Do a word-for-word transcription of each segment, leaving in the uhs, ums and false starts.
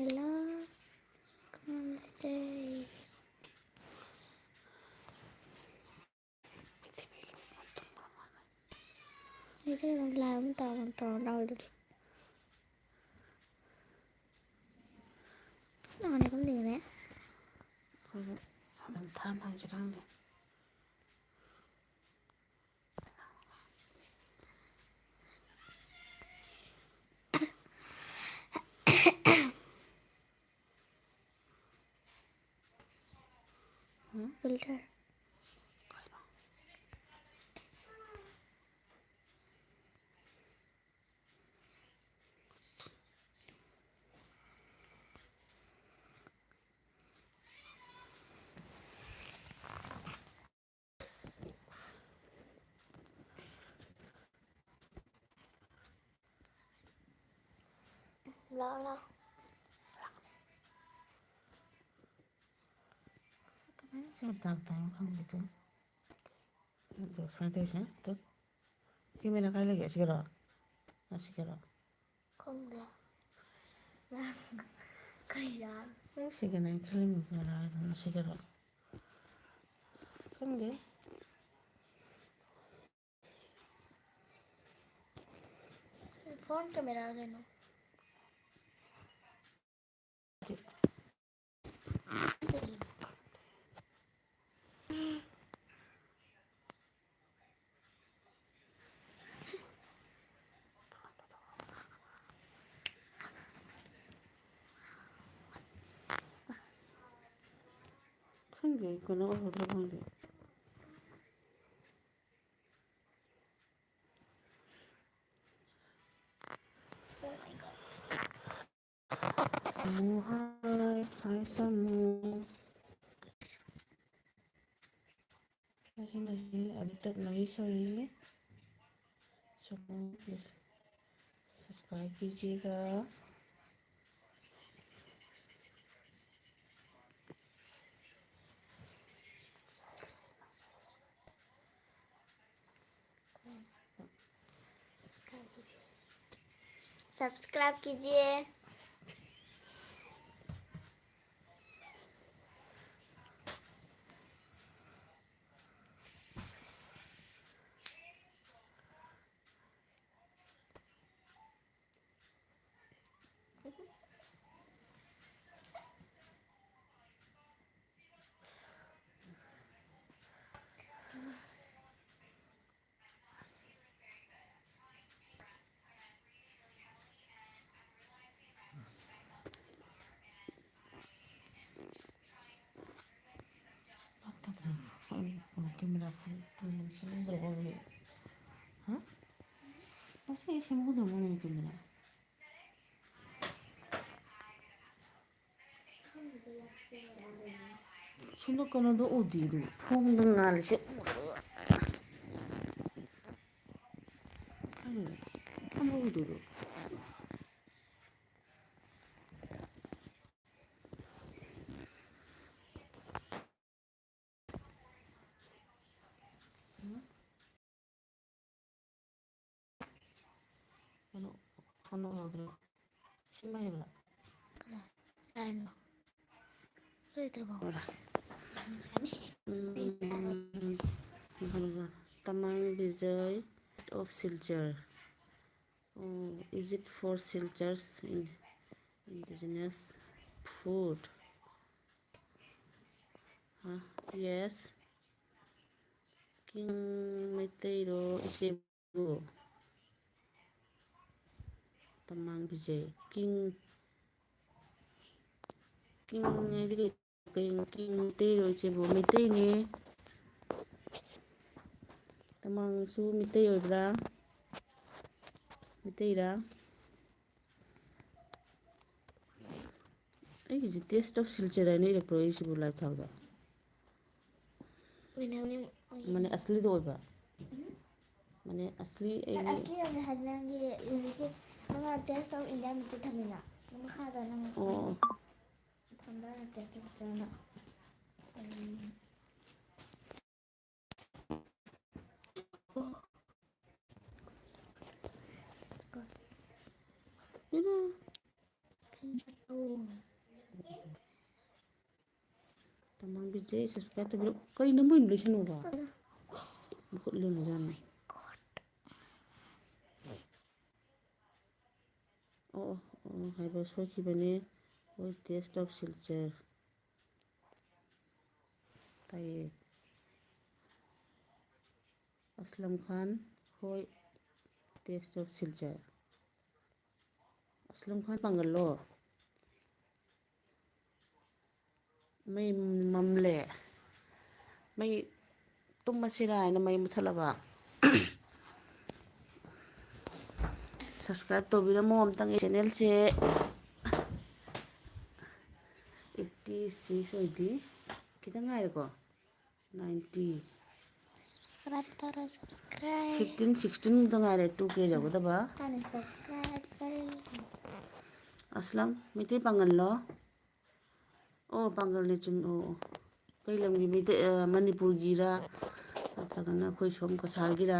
Hello, come on, let's play. ꯄ꯭ꯔꯤꯊꯤꯕꯤꯒꯤ ꯃꯤꯍꯨꯠ ꯇꯨꯝꯕ ꯃꯥꯜꯂꯦ꯫ ꯉꯁꯤ ꯑꯗꯨꯝ ꯂꯥꯏ ꯑꯃ ꯇꯧꯔ ꯇꯧꯔ ꯂꯥꯎꯔꯤꯗꯨꯗꯤ꯫ ꯅꯪꯅꯦ ꯀꯝꯗꯧꯔꯦ? ꯑꯩꯈꯣꯏꯁꯨ ꯑꯗꯨꯝ ꯊꯥꯡ ꯊꯥꯡꯁꯤꯔ ꯈꯪꯗꯦ꯫ ꯎꯝ? Filter꯫ ꯂꯥꯛꯑꯣ, ꯂꯥꯛꯑꯣ꯫ ꯀꯃꯥꯏꯅ ꯁꯨꯝ ꯇꯥꯛ ꯇꯥꯛꯏꯅꯣ ꯈꯪꯗꯦ, ꯇꯨ꯫ ꯑꯗꯨ ꯁꯨꯃꯥꯏꯅ ꯇꯧꯔꯤꯁꯦ, ꯇꯨ꯫ ꯀꯦꯃꯦꯔꯥ ꯀꯥꯏ ꯂꯩꯒꯦ? ꯑꯁꯤꯒꯤꯔꯣ? ꯑꯁꯤꯒꯤꯔꯣ? ꯈꯪꯗꯦ꯫ ꯀꯩ ꯌꯥꯔ? ꯑꯩ ꯁꯤꯒꯤꯅꯦ ꯈꯜꯂꯤꯅꯦ, ꯀꯦꯃꯦꯔꯥ ꯍꯥꯏꯗꯅ ꯁꯤꯒꯤꯔꯣ? ꯈꯪꯗꯦ꯫ ꯐꯣꯟ ꯀꯦꯃꯦꯔꯥ ꯀꯩꯅꯣ? ꯈꯪꯗꯦ, ꯀꯩꯅꯣ ꯑꯣꯏꯒꯗ꯭ꯔꯥ ꯈꯪꯗꯦ꯫ समूह हाय, हाय समूह। नहीं, नहीं, अभी तक नहीं सोई। समूह प्लीज सब्सक्राइब कीजिएगा। सब्सक्राइब कीजिए। सब्सक्राइब कीजिए। ꯁꯦꯝꯍꯧꯗ꯭ꯔꯕꯣ ꯍꯧꯖꯤꯛ? ꯍꯥ? ꯉꯁꯤ ꯁꯦꯝꯍꯧꯗ꯭ꯔꯕꯣ ꯃꯅꯤꯄꯨꯔꯗꯅ? ꯁꯣꯝꯗ ꯀꯩꯅꯣꯗꯣ ꯎꯗꯦ ꯑꯗꯨ, ꯊꯣꯡꯗ ꯉꯥꯜꯂꯤꯁꯦ ꯎꯗꯕ꯫ ꯀꯥꯏꯗꯅꯣ? ꯊꯣꯡꯗ ꯎꯗꯦ ꯑꯗꯨ꯫ ꯀꯩꯅꯣ, ꯐꯣꯟ ꯇꯧꯅꯗ꯭ꯔꯣ? ꯁꯤ ꯃꯥꯏꯕ꯭ꯔꯥ? ꯀꯅꯥ? ꯀꯅꯥꯅꯣ? ꯂꯩꯇ꯭ꯔꯕꯣ? ꯕꯣꯔꯥ꯫ ꯎꯝ, Tamang Bijoy of Silchar. Oh, is it for Silchar's in-, indigenous food? Huh? Yes. ꯀꯤꯡ ꯃꯩꯇꯩꯔꯣ ꯏꯆꯦꯕꯨ? ꯇꯃꯥꯡ ꯕꯤꯖꯩ꯫ ꯀꯤꯡ, ꯀꯤꯡ ꯍꯥꯏꯗꯤ ꯀꯩ-, ꯀꯩꯅꯣ? ꯀꯤꯡ ꯃꯩꯇꯩꯔꯣ ꯏꯆꯦꯕꯨ? ꯃꯩꯇꯩꯅꯦ꯫ ꯇꯃꯥꯡꯁꯨ ꯃꯤꯇꯩ ꯑꯣꯏꯕ꯭ꯔꯥ? ꯃꯤꯇꯩꯔꯥ? ꯑꯩꯒꯤꯁꯦ Taste of Silchar ꯍꯥꯏꯅ ꯏꯔꯛꯄ꯭ꯔꯣ ꯑꯩꯁꯤꯕꯨ ꯂꯥꯏꯞ ꯊꯥꯕꯗ? ꯑꯣꯏꯅꯕꯅꯤ, ꯑꯣꯏꯅꯕꯅꯤ꯫ ꯃꯥꯅꯦ, ꯑꯁꯂꯤꯗ ꯑꯣꯏꯕ? ꯎꯝ꯫ ꯃꯥꯅꯦ, ꯑꯁꯂꯤ ꯑꯩꯒꯤ ꯑꯁꯂꯤ ꯑꯣꯏꯅ ꯍꯥꯏꯗꯤ ꯅꯪꯒꯤ ꯌꯨꯅꯤꯛꯀꯤ ꯑꯃ Taste of India ꯃꯤꯠꯇ ꯊꯝꯃꯤꯅ, ꯃꯈꯥꯗ ꯅꯪ ꯑꯣ, ꯑꯣ꯫ ꯊꯝꯕ Taste of India꯫ Um. Tamang Vijay subscribe ꯇꯧꯕꯤꯔꯣ꯫ ꯀꯩꯅꯣ ꯃꯣꯏ ꯂꯣꯏꯁꯟꯅꯨꯕ? ꯃꯈꯨꯠ ꯂꯦꯡꯉꯖꯥꯠꯅꯤ꯫ ꯑꯣ, ꯑꯣ, ꯑꯣ, ꯍꯥꯏꯕ ꯁꯣꯏꯈꯤꯕꯅꯦ꯫ ꯍꯣꯏ, Taste of Silchar꯫ ꯇꯥꯏꯌꯦ꯫ ꯑꯁꯂꯝ ꯈꯥꯟ, ꯍꯣꯏ, Taste of Silchar꯫ ꯑꯁꯂꯝ ꯈꯥꯟ ꯄꯥꯡꯒꯜꯂꯣ? ꯃꯩ ꯃꯝꯂꯦ꯫ ꯃꯩ ꯇꯨꯝꯃꯁꯤꯔꯥ ꯍꯥꯏꯅ ꯃꯩ ꯃꯨꯊꯠꯂꯕ꯫ Subscribe ꯇꯧꯕꯤꯔꯝꯃꯣ ꯑꯝꯇꯪ ꯑꯩ channelꯁꯦ꯫ Eighty six ꯑꯣꯏꯗꯤ ꯈꯤꯇꯪ ꯉꯥꯏꯔꯦꯀꯣ꯫ Ninety꯫ Subscribe ꯇꯧꯔꯣ, subscribe꯫ Fifteen, sixteen ꯈꯛꯇ ꯉꯥꯏꯔꯦ two K ꯌꯧꯒꯗꯕ꯫ ꯇꯥꯅꯤ, subscribe ꯇꯧꯔꯣ꯫ ꯑꯁꯂꯝ, ꯃꯩꯇꯩ ꯄꯥꯉꯜꯂꯣ? ꯑꯣ, ꯄꯥꯉꯜꯅꯦ, ꯆꯨꯝ-, ꯑꯣ, ꯑꯣ꯫ ꯀꯩ ꯂꯝꯒꯤ ꯃꯩꯇꯩ, ꯑ, ꯃꯅꯤꯄꯨꯔꯒꯤꯔꯥ? ꯅꯠꯇ꯭ꯔꯒꯅ ꯑꯩꯈꯣꯏ ꯁꯣꯝ ꯀꯁꯥꯔꯒꯤꯔꯥ?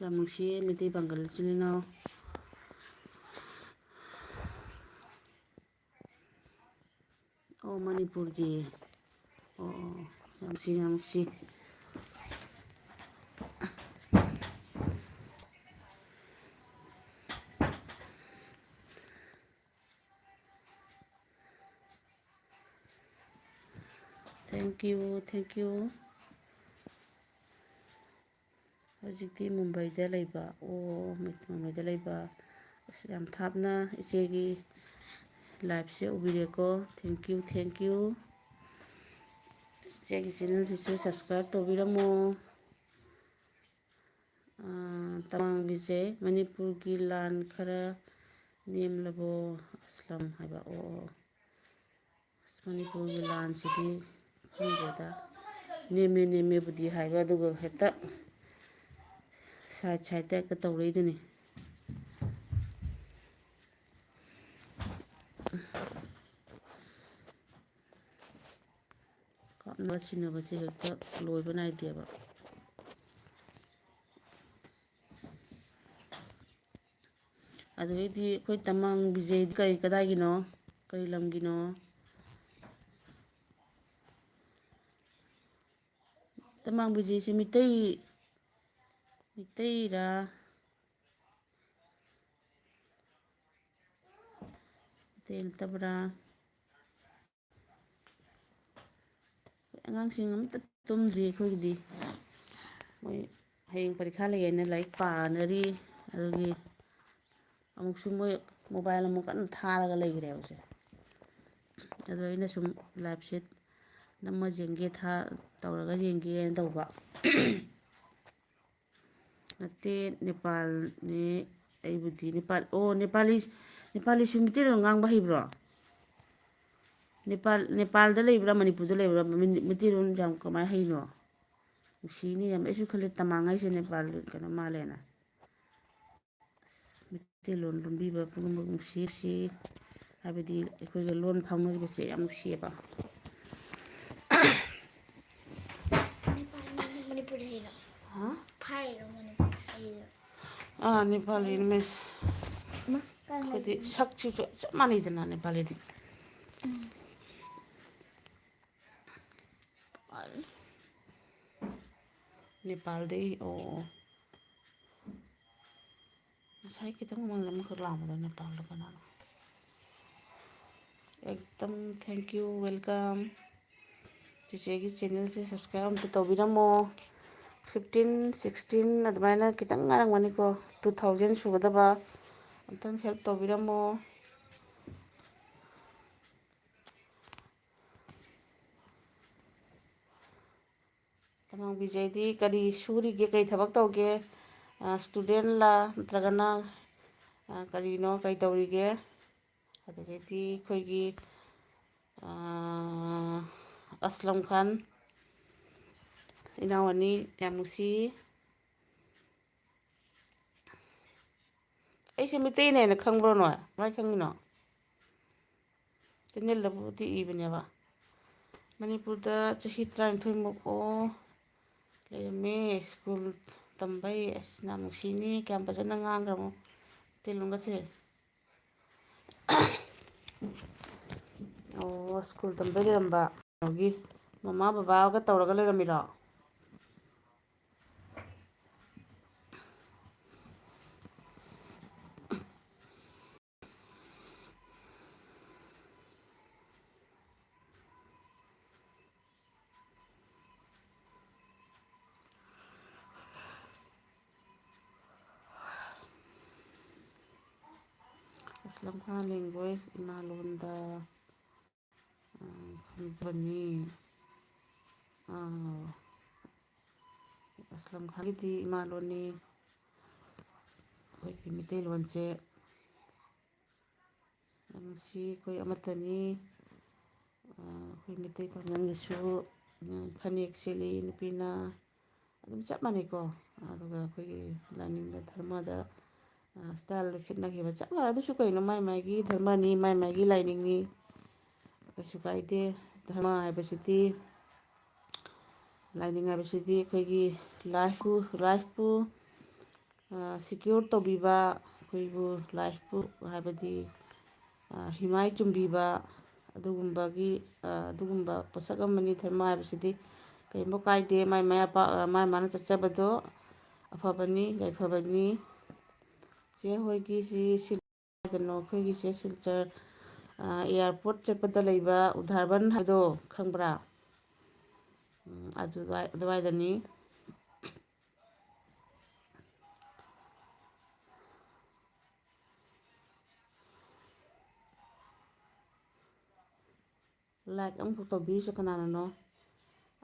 ꯌꯥꯝ ꯅꯨꯡꯁꯤꯌꯦ ꯃꯩꯇꯩ ꯄꯥꯡꯒꯜ ꯏꯆꯤꯜ ꯏꯅꯥꯎ꯫ ꯑꯣ, ꯃꯅꯤꯄꯨꯔꯒꯤ꯫ ꯑꯣ, ꯑꯣ, ꯑꯣ꯫ ꯌꯥꯝ ꯅꯨꯡꯁꯤ, ꯌꯥꯝ ꯅꯨꯡꯁꯤ꯫ Thank you, thank you꯫ ꯍꯧꯖꯤꯛꯇꯤ ꯃꯨꯝꯕꯥꯏꯗ ꯂꯩꯕ꯫ ꯑꯣ, ꯃꯨꯝꯕꯥꯏꯗ ꯂꯩꯕ꯫ ꯑꯁ, ꯌꯥꯝ ꯊꯥꯞꯅ ꯏꯆꯦꯒꯤ liveꯁꯦ ꯎꯕꯤꯔꯦꯀꯣ꯫ Thank you, thank you꯫ ꯏꯆꯦꯒꯤ channelꯁꯤꯁꯨ subscribe ꯇꯧꯕꯤꯔꯝꯃꯣ꯫ ꯑꯥ, ꯇꯃꯥꯡ ꯕꯤꯖꯦ, ꯃꯅꯤꯄꯨꯔꯒꯤ ꯂꯥꯟ ꯈꯔ ꯅꯦꯝꯂꯕꯣ ꯑꯁꯂꯝ ꯍꯥꯏꯕ? ꯑꯣ, ꯑꯣ꯫ ꯑꯁ, ꯃꯅꯤꯄꯨꯔꯒꯤ ꯂꯥꯟꯁꯤꯗꯤ ꯈꯪꯗꯦꯗ꯫ ꯅꯦꯝꯃꯦ, ꯅꯦꯝꯃꯦꯕꯨꯗꯤ ꯍꯥꯏꯕ, ꯑꯗꯨꯒ ꯍꯦꯛꯇ side sideꯇ ꯍꯦꯛꯇ ꯇꯧꯔꯛꯏꯗꯨꯅꯤ꯫ ꯀꯥꯞꯅꯕ ꯁꯤꯟꯅꯕꯁꯦ ꯍꯦꯛꯇ ꯂꯣꯏꯕ ꯅꯥꯏꯗꯦꯕ꯫ ꯑꯗꯨꯗꯩꯗꯤ ꯑꯩꯈꯣꯏ ꯇꯃꯥꯡ ꯕꯤꯖꯦꯗꯤ ꯀꯔꯤ, ꯀꯗꯥꯏꯒꯤꯅꯣ? ꯀꯔꯤ ꯂꯝꯒꯤꯅꯣ? ꯇꯃꯥꯡ ꯕꯤꯖꯦꯁꯤ ꯃꯤꯇꯩ, ꯃꯤꯇꯩꯔꯥ? ꯃꯤꯇꯩ ꯅꯠꯇꯕ꯭ꯔꯥ? ꯑꯉꯥꯡꯁꯤꯡ ꯑꯃꯠꯇ ꯇꯨꯝꯗ꯭ꯔꯤ ꯑꯩꯈꯣꯏꯒꯤꯗꯤ꯫ ꯃꯣꯏ ꯍꯌꯦꯡ ꯄꯔꯤꯈꯥ ꯂꯩꯌꯦꯅ ꯂꯥꯏꯔꯤꯛ ꯄꯥꯅꯔꯤ꯫ ꯑꯗꯨꯒꯤ ꯑꯃꯨꯛꯁꯨ ꯃꯣꯏ mobile ꯑꯃꯨꯛ ꯀꯟꯅ ꯊꯥꯔꯒ ꯂꯩꯈ꯭ꯔꯦꯕ ꯍꯧꯖꯤꯛ꯫ ꯑꯗꯣ ꯑꯩꯅ ꯁꯨꯝ liveꯁꯦ ꯅꯝꯃ ꯌꯦꯡꯒꯦ, ꯊꯥ-, ꯇꯧꯔꯒ ꯌꯦꯡꯒꯦꯅ ꯇꯧꯕ꯫ ꯅꯠꯇꯦ, ꯅꯦꯄꯥꯜꯅꯦ꯫ ꯑꯩꯕꯨꯗꯤ ꯅꯦꯄꯥꯜ, ꯑꯣ, ꯅꯦꯄꯥꯂꯤ, ꯅꯦꯄꯥꯂꯤꯁꯨ ꯃꯤꯇꯩꯂꯣꯟ ꯉꯥꯡꯕ ꯍꯩꯕ꯭ꯔꯣ? ꯅꯦꯄꯥꯜ, ꯅꯦꯄꯥꯜꯗ ꯂꯩꯕ꯭ꯔꯥ, ꯃꯅꯤꯄꯨꯔꯗ ꯂꯩꯕ꯭ꯔꯥ? ꯃꯤ-, ꯃꯤꯇꯩꯂꯣꯟ ꯌꯥꯝ ꯀꯃꯥꯏꯅ ꯍꯩꯅꯣ? ꯅꯨꯡꯁꯤꯅꯤ ꯌꯥꯝ꯫ ꯑꯩꯁꯨ ꯈꯜꯂꯦ, ꯇꯃꯥꯡ ꯍꯥꯏꯁꯦ ꯅꯦꯄꯥꯜ ꯀꯩꯅꯣ ꯃꯥꯜꯂꯦꯅ꯫ ꯑꯁ, ꯃꯩꯇꯩꯂꯣꯟ ꯂꯣꯟꯕꯤꯕ ꯄꯨꯝꯅꯃꯛ ꯅꯨꯡꯁꯤ, ꯅꯨꯡꯁꯤ꯫ ꯍꯥꯏꯕꯗꯤ ꯑꯩꯈꯣꯏꯒ ꯂꯣꯟ ꯐꯥꯎꯅꯔꯤꯕꯁꯦ ꯌꯥꯝ ꯅꯨꯡꯁꯤꯌꯦꯕ꯫ ꯅꯦꯄꯥꯂꯤ, ꯃꯅꯤꯄꯨꯔꯤ ꯍꯩꯔꯣ? ꯍꯥ? ꯐꯥꯏꯔꯣ ꯃꯅꯤꯄꯨꯔꯤ ꯍꯩꯔꯣ? ꯑꯥ, ꯅꯦꯄꯥꯂꯤꯅꯦ꯫ ꯃꯥ, ꯀꯥꯏ ꯑꯩꯈꯣꯏꯗꯤ ꯂꯩꯒꯦ? ꯁꯛꯁꯤꯁꯨ ꯆꯞ ꯃꯥꯟꯅꯩꯗꯅ ꯅꯦꯄꯥꯂꯤꯗꯤ꯫ ꯎꯝ꯫ ꯅꯦꯄꯥꯜꯗꯩ, ꯑꯣ, ꯑꯣ꯫ ꯉꯁꯥꯏ ꯈꯤꯇꯪ ꯃꯃꯥꯡꯗ ꯑꯃꯈꯛ ꯂꯥꯛꯑꯝꯕꯗꯣ ꯅꯦꯄꯥꯜꯗ ꯀꯅꯥꯅꯣ? ꯑꯦꯛꯗꯝ thank you, welcome꯫ ꯆꯤꯆꯦꯒꯤ ꯆꯦꯅꯦꯜꯁꯦ subscribe ꯑꯝꯇ ꯇꯧꯕꯤꯔꯝꯃꯣ꯫ Fifteen, sixteen ꯑꯗꯨꯃꯥꯏꯅ ꯈꯤꯇꯪ ꯉꯥꯏꯔꯝꯒꯅꯤꯀꯣ, two thousand ꯁꯨꯒꯗꯕ꯫ ꯑꯝꯇꯪ help ꯇꯧꯕꯤꯔꯝꯃꯣ꯫ ꯇꯃꯥꯡ ꯕꯤꯖꯩꯗꯤ ꯀꯔꯤ ꯁꯨꯔꯤꯒꯦ, ꯀꯔꯤ ꯊꯕꯛ ꯇꯧꯒꯦ? ꯑ, studentꯂ ꯅꯠꯇ꯭ꯔꯒꯅ, ꯑ, ꯀꯔꯤꯅꯣ, ꯀꯔꯤ ꯇꯧꯔꯤꯒꯦ? ꯑꯗꯒꯤꯗꯤ ꯑꯩꯈꯣꯏꯒꯤ, ꯑ, ꯑꯁꯂꯝ ꯈꯥꯟ, ꯏꯅꯥꯎ ꯑꯅꯤ ꯌꯥꯝ ꯅꯨꯡꯁꯤ꯫ ꯑꯩꯁꯦ ꯃꯤꯇꯩꯅꯦꯅ ꯈꯪꯕ꯭ꯔꯣ ꯅꯣꯏ? ꯀꯃꯥꯏꯅ ꯈꯪꯉꯤꯅꯣ? ꯆꯦꯅꯦꯜꯗꯕꯨꯗꯤ ꯏꯕꯅꯦꯕ꯫ ꯃꯅꯤꯄꯨꯔꯗ ꯆꯍꯤ ꯇꯔꯥꯅꯤꯊꯣꯏꯃꯨꯛ, ꯑꯣ, ꯂꯩꯔꯝꯃꯦ꯫ ꯁ꯭ꯀꯨꯜ ꯇꯝꯕꯩ꯫ ꯑꯁ, ꯌꯥꯝ ꯅꯨꯡꯁꯤꯅꯤ, ꯀꯌꯥꯝ ꯐꯖꯅ ꯉꯥꯡꯈ꯭ꯔꯃꯣ ꯃꯩꯇꯩꯂꯣꯟꯒꯁꯦ꯫ ꯑꯣ, ꯁ꯭ꯀꯨꯜ ꯇꯝꯕꯩ ꯂꯩꯔꯝꯕ꯫ ꯀꯩꯅꯣꯒꯤ ꯃꯃꯥ ꯕꯕꯥꯒ ꯇꯧꯔꯒ ꯂꯩꯔꯝꯃꯤꯔꯣ? ꯑꯁꯂꯝ ꯈꯥꯟ language ꯏꯃꯥ ꯂꯣꯟꯗ, ꯑ, ꯈꯪꯖꯕꯅꯤ꯫ ꯑꯥ, ꯑꯁꯂꯝ ꯈꯥꯟꯒꯤꯗꯤ ꯏꯃꯥ ꯂꯣꯟꯅꯤ꯫ ꯑꯩꯈꯣꯏꯒꯤ ꯃꯩꯇꯩꯂꯣꯟꯁꯦ ꯌꯥꯝ ꯅꯨꯡꯁꯤ, ꯑꯩꯈꯣꯏ ꯑꯃꯠꯇꯅꯤ꯫ ꯑꯥ, ꯑꯩꯈꯣꯏ ꯃꯩꯇꯩ ꯄꯥꯉꯜꯒꯤꯁꯨ, ꯎꯝ, ꯐꯅꯦꯛ ꯁꯦꯠꯂꯤ ꯅꯨꯄꯤꯅ, ꯑꯗꯨꯝ ꯆꯞ ꯃꯥꯟꯅꯩꯀꯣ꯫ ꯑꯗꯨꯒ ꯑꯩꯈꯣꯏꯒꯤ ꯂꯥꯏꯅꯤꯡꯗ, ꯙꯔꯃꯗ, ꯑꯥ, style ꯈꯦꯠꯅꯈꯤꯕ ꯆꯞ ꯃꯥꯟꯅꯩ꯫ ꯑꯗꯨꯁꯨ ꯀꯩꯅꯣ, ꯃꯥꯏ ꯃꯥꯏꯒꯤ ꯙꯔꯃꯅꯤ, ꯃꯥꯏ ꯃꯥꯏꯒꯤ ꯂꯥꯏꯅꯤꯡꯅꯤ, ꯀꯩꯁꯨ ꯀꯥꯏꯗꯦ꯫ ꯙꯔꯃ ꯍꯥꯏꯕꯁꯤꯗꯤ, ꯂꯥꯏꯅꯤꯡ ꯍꯥꯏꯕꯁꯤꯗꯤ ꯑꯩꯈꯣꯏꯒꯤ lifeꯄꯨ, lifeꯄꯨ, ꯑ, secure ꯇꯧꯕꯤꯕ, ꯑꯩꯈꯣꯏꯕꯨ, lifeꯄꯨ, ꯍꯥꯏꯕꯗꯤ, ꯑ, ꯍꯤꯃꯥꯏ ꯆꯨꯝꯕꯤꯕ, ꯑꯗꯨꯒꯨꯝꯕꯒꯤ, ꯑ, ꯑꯗꯨꯒꯨꯝꯕ ꯄꯣꯠꯁꯛ ꯑꯃꯅꯤ꯫ ꯙꯔꯃ ꯍꯥꯏꯕꯁꯤꯗꯤ ꯀꯔꯤꯝꯐꯥꯎ ꯀꯥꯏꯗꯦ, ꯃꯥꯏ ꯃꯥꯏ ꯑꯄꯥ-, ꯑ, ꯃꯥꯏ ꯃꯥꯅ ꯆꯠꯆꯕꯗꯣ ꯑꯐꯕꯅꯤ, ꯌꯥꯏꯐꯕꯅꯤ꯫ ꯆꯦ ꯍꯣꯏꯒꯤ ꯁꯤ ꯁꯤꯜ-, ꯀꯩꯅꯣ, ꯑꯩꯈꯣꯏꯒꯤ ꯆꯦ ꯁꯤꯜꯆꯔ, ꯑ, airport ꯆꯠꯄꯗ ꯂꯩꯕ ꯎꯙꯥꯔꯕꯟ ꯍꯥꯏꯗꯣ ꯈꯪꯕ꯭ꯔꯥ? ꯎꯝ, ꯑꯗꯨꯋꯥꯏ-, ꯑꯗꯨꯋꯥꯏꯗꯅꯤ꯫ Like ꯑꯃꯈꯛ ꯇꯧꯕꯤꯔꯤꯁꯦ ꯀꯅꯥꯅꯅꯣ?